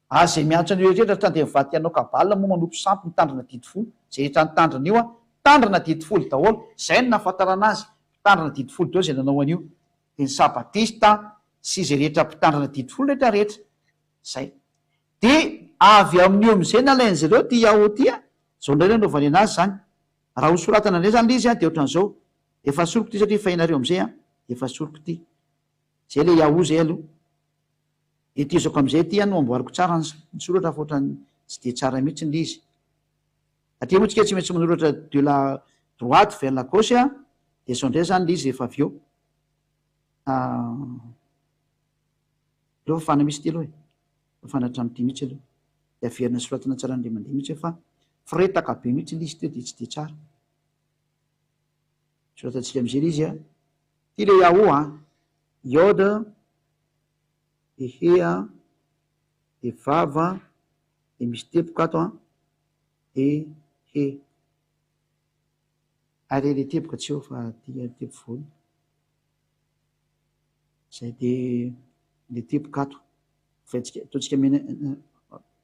S1: Ary izay miantso an'io rehetra rehetra dia mivadika hanao cabale moa manompo sampy mitandrina didy folo. Izay rehetra nitandrina io an, mpitandrina didy folo daholo. Izay no nahafantarana azy, mpitandrina didy folo daholo izay nanao an'io. Dia ny sabatista sy izay rehetra mpitandrina didy folo rehetra rehetra. Izay. Dia avy amin'io amin'izay nalain'izy ireo ity Yahoo ity an, izao indray no anaovany anazy izany. Raha ho soratana indray izany ilay izy an, dia ohatran'izao. Efa asoriko ity satria efa hainareo amin'izay an, efa asoriko ity. Izay ilay Yahoo izay aloha. Hetezako amin'izay ity an no amboariko tsara ny soratra fa ohatran'ny tsy dia tsara mihitsy ilay izy. Satria moa tsika tsy maintsy manoratra de la droite vers la gauche an, dia izao indray izany ilay izy rehefa avy eo. Aleo fafana mihitsy ity aloha e. Fafana hatramin'ity mihitsy aloha. Dia averina soratana tsara indray mandeha mihitsy hoe fa firetaka be mihitsy ilay izy teo dia tsy dia tsara. Soratantsika amin'izay ilay izy an. Ity ilay Yahoo an. Yod, dia he an, dia vav an, dia misy teboka ato an, dia he. Ary ilay teboka tsy eo fa aty teboka voany. Izay dia ilay teboka ato. Ovaintsika, ataontsika mena,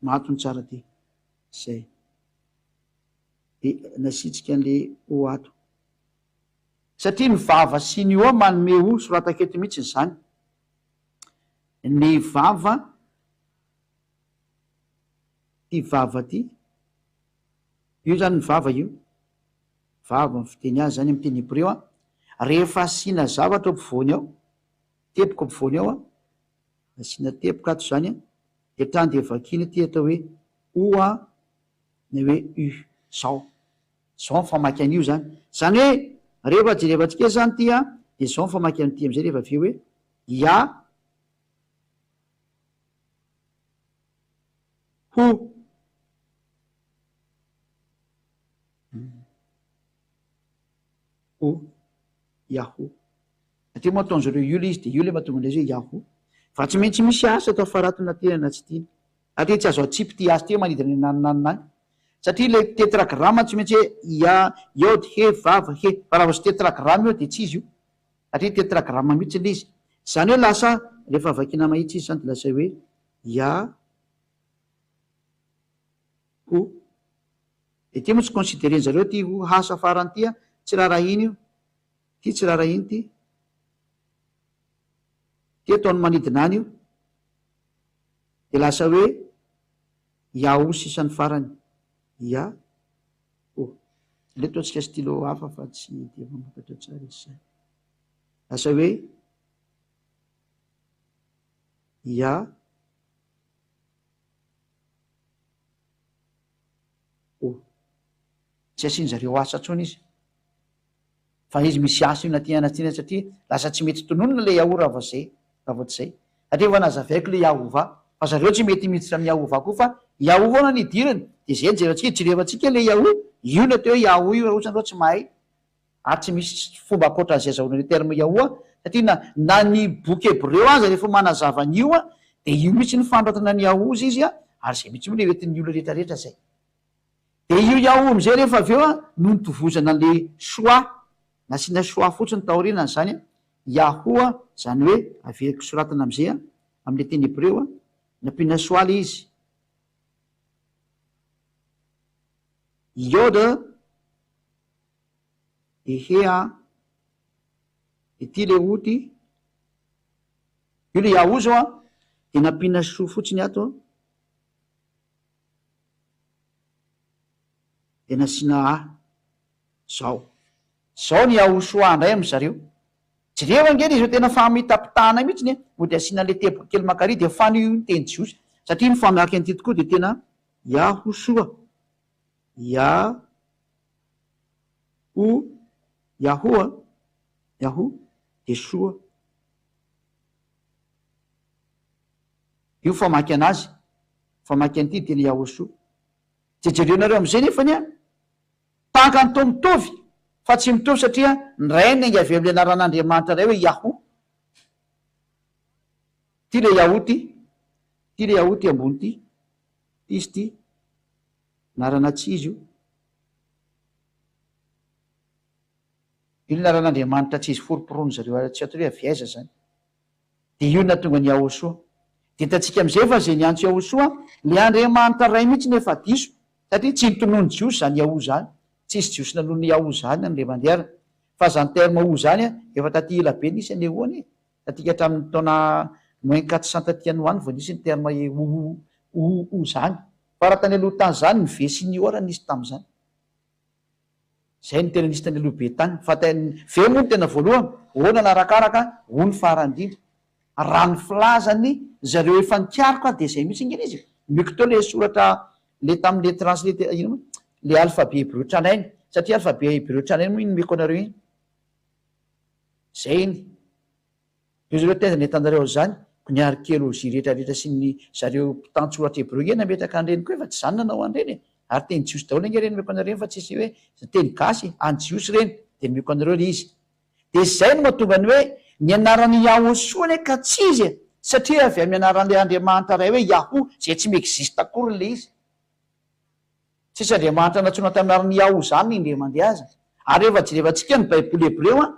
S1: mato ny tsara aty. Izay. Dia nasiantsika an'ilay O ato. Satria ny vava sy ny O manome O, soratako eto mihitsy izany. Ny vava, ity vava ity, io izany ny vava io. Vava ny fiteny azy izany amin'ny teny hebreo an. Rehefa asiana zavatra ao ampovoany ao, teboka ampovoany ao an, asiana teboka ato izany an, dia hatrany dia vakiana ity atao hoe O an, ny hoe U. Zao. Zao ny famaky an'io izany. Izany hoe rehefa jerevantsika izany ity an, dia zao ny famaky an'ity amin'izay rehefa avy eo hoe Ya Ho. Ho. Yahoo. Satria moa ataon-dry zareo io ilay izy dia io ilay mahatonga an'ilay izy hoe Yahoo. Fa tsy maintsy misy asa atao faratona tiana na tsy tiana. Satria tsy azo atsipy ity asa ity hoe manidina any ananona any. Satria ilay tetragramme tsy maintsy hoe Ya, Yod, He, Vav, He. Fa raha vao tsy tetragramme io dia tsy izy io. Satria tetragramme mihitsy ilay izy. Izany hoe lasa, rehefa vakiana mahitsy izy izany dia lasa hoe Ya, Ho. Dia ity moa tsy considerer-ny zareo ity ho asa farany ity an, tsy rarahiny io, ity tsy rarahiny ity, ity ataony manidina any io, dia lasa hoe Yahoo sisa ny farany, Yahoo. Aleo ataontsika stylo hafa fa tsy dia mamokatra tsara izy izany. Lasa hoe Yahoo. O. Tsy asian-jareo asa intsony izy. Fa izy misy asa io na tiana na tsy tiana satria lasa tsy mety tononina le Yahoo raha vao zay, raha vao tsy zay. Satria efa nazavaiko le Yahovah fa zareo tsy mety miditra amin'ny Yahovah koa fa Yahoo foana no idirany. De zay no jerentsika, jerevantsika le Yahoo, io no atao hoe Yahoo io raha ohatra nareo tsy mahay. Ary tsy misy fomba ankoatran'izay azahoana le terme Yahoo satria na na ny boky hebreo aza rehefa manazava an'io de io mihitsy ny fanoratana ny Yahoo ozy izy ary zay mihitsy moa le hoentin'ny olona rehetra rehetra zay. Dia io Yahoo amin'izay rehefa avy eo no nitovozana an'ilay schwa, nasiana schwa fotsiny taorianany izany, Yahoo izany hoe averiko soratana amin'izay amin'ilay teny hebreo, nampiana schwa ilay izy. Yod, Ehe a, ity ilay o ity, io ilay Yahoo izao an, dia nampiana schwa fotsiny ato. Dia nasiana A. Zao. Zao ny Yahushua indray amin zareo. Jereo ange ry zao tena famitapitahana mihitsy e. Mody asiana le teboka kely makary dia fano io ny teny jiosy. Satria ny famaky an'ity tokoa dia tena Yahushua. Ya hu Yahu a. Yahu dia soa. Io famaky anazy. Famaky an'ity teny Yahushua. Dia jerenareo amin'izay nefany an, tahaka ny toa mitovy fa tsy mitovy satria ny iray niainga avy amin'ilay anaran'Andriamanitra iray hoe Yahoo. Ity ilay Yahoo ity, ity ilay Yahoo ity ambony ity, ity izy ity, anarana tsy izy io. Io ny anaran'Andriamanitra tsy izy foromporon'ny zareo tsy atao hoe avy aiza izany. Dia io no nahatonga an'i Yahosoa. Dia hitantsika amin'izay fa izay niantso Yahosoa, ilay Andriamanitra Ray mihitsy no efa diso, satria tsy notononin'ny Jiosy izany Yahoo izany. Tsisy Jiosy nanonona Yahoo izany Andriamandiara. Fa izany terme Ho izany efa taty ela be nisy anie Ho anie. Taty hatramin'ny taona moins 400 taty any ho any vao nisy ny terme Ho Ho Ho izany. Fa raha tany aloha tany izany ny V sy ny O ary nisy tamin'izany. Zay no tena nisy tany aloha be tany. Fa ten, ve moa no tena voalohany? O nanarakaraka, o ny farany indrindra. Raha ny filazany zareo efa nikaroka dia zay mihitsy ange le izy e. Omeko teo le soratra le tamin'le translate ino moa? Le alphabet hebreo tranainy. Satria alphabet hebreo tranainy moa iny nomeko anareo iny. Zay iny. Io zareo taiza nahita-nareo an'izany? Ko ny arkeologie rehetra rehetra sy ny zareo mpitantsoratra hebreo nge nametraka an'ireny koa e fa tsy za no nanao an'ireny e! Ary teny jiosy daholo ange ireny nomeko anareo ireny fa tsisy hoe teny gasy e! Any jiosy ireny dia nomeko anareo ilay izy. Dia izay no mahatonga ny hoe ny anaran'i Yahosoa anie ka tsy izy e! Satria avy amin'ny anaran'ilay Andriamanitra iray hoe Yahoo izay tsy mi-existe akory ilay izy. Tsisy Andriamanitra nantsoina tamin'ny anaran'i Yahoo izany indray mandeha aza. Ary rehefa jerevantsika ny baiboly hebreo an,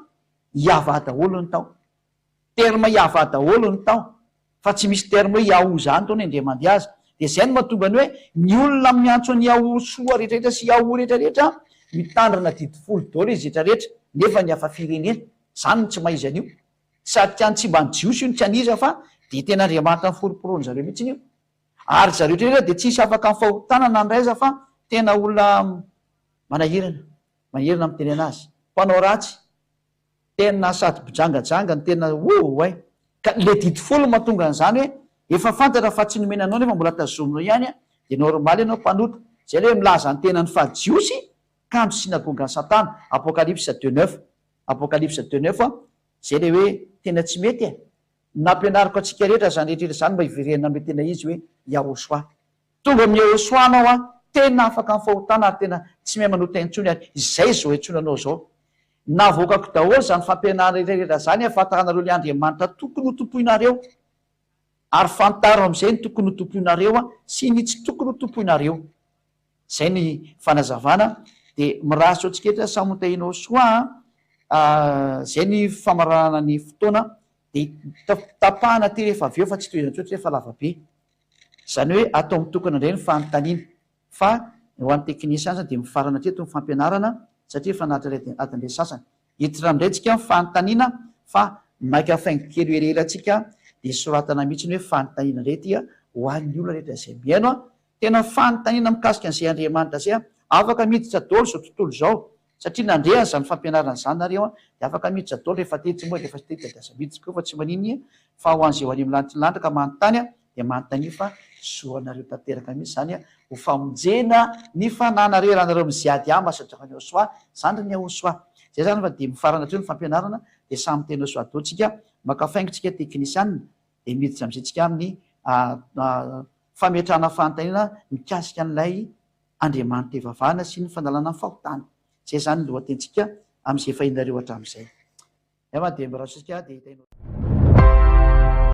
S1: Yavah daholo ny tao. Terme Yavah daholo ny tao. Fa tsy misy terme hoe Yahoo izany tao ny indray mandeha aza. Dia izay no mahatonga ny hoe ny olona miantso an'i Yahosoa rehetra rehetra sy Yahoo rehetra rehetra mitandrina didy folo daholo izy rehetra rehetra nefa ny hafa firenena. Izany no tsy maha izy an'io. Sady tsy any tsy mba ny jiosy io no tsy an'iza fa dia tena Andriamanitra niforomporonin-dry zareo mihitsy io. Ary zareo rehetra dia tsisy afaka amin'ny fahotana na ny iza fa tena olona manahirana, manahirana miteny anazy. Mpanao ratsy, tena sady mpijangajanga no tena ouay. Ka le didy folo no mahatonga an'izany hoe efa fantatra fa tsy nomena anao nefa mbola tazominao ihany dia normal ianao mpanota. Zay le hoe milaza ny tenany fa jiosy kanjo synagogan'i satana, Apocalypse deux neuf, Apocalypse deux neuf, zay le hoe tena tsy mety e. Nampianariko antsika rehetra izany rehetra izany mba hiverenana amin'ilay tena izy hoe Yahoshuah. Tonga amin'i Yahoshuah anao an, tena afaka amin'ny fahotana ary tena tsy mahay manota intsony ary izay izao iantsoana anao izao. Navoakako daholo izany fampianarana rehetra rehetra izany ahafantaranareo ilay Andriamanitra tokony ho tompoinareo. Ary fantaro amin'izay ny tokony ho tompoinareo sy ny tsy tokony ho tompoinareo. Izay ny fanazavana dia mirary soa antsika rehetra samy ho tahianao soa a! Izay ny famaranana ny fotoana dia tapahana aty rehefa avy eo fa tsy tohizana intsony satria efa lava be. Izany hoe atao mitokana indray ny fanontaniana fa ho an'ny teknisiansa dia mifarana hatreto ny fampianarana satria efa naharitra iray adiny iray sasany. Hiditra amin'indray tsika ny fanontaniana fa maika faingo kely ho elaela tsika dia soratana mihitsy ny hoe fanontaniana indray ity ho an'ny olona rehetra izay mihaino. Tena fanontaniana mikasika an'izay Andriamanitra izay an! Afaka miditra daholo izao tontolo izao, satria nandre an'izany fampianarana izany nareo an, dia afaka miditra daholo rehefa tetsy moa rehefa tsy tetsy dia aza miditra koa fa tsy maninona fa ho an'izay ho any amin'ny lanitry ny lanitra ka manontany an, dia manontania fa zo anareo tanteraka mihitsy izany an, ho famonjena ny fananareo iarahanareo miziady ahy masadravan'i Yahosoa, zandrin'i Yahosoa. Izay izany fa dia mifarana hatreo ny fampianarana dia samy tena soa tsika, maka faingo tsika teknisianina dia miditra amin'izay tsika amin'ny fametrahana fanontaniana mikasika an'ilay Andriamanitra ivavahana sy ny fanalana ny fahotana. Izay izany ny lohatenintsika amin'izay efa henonareo hatramin'izay. Angamba dia miraotsika dia hita.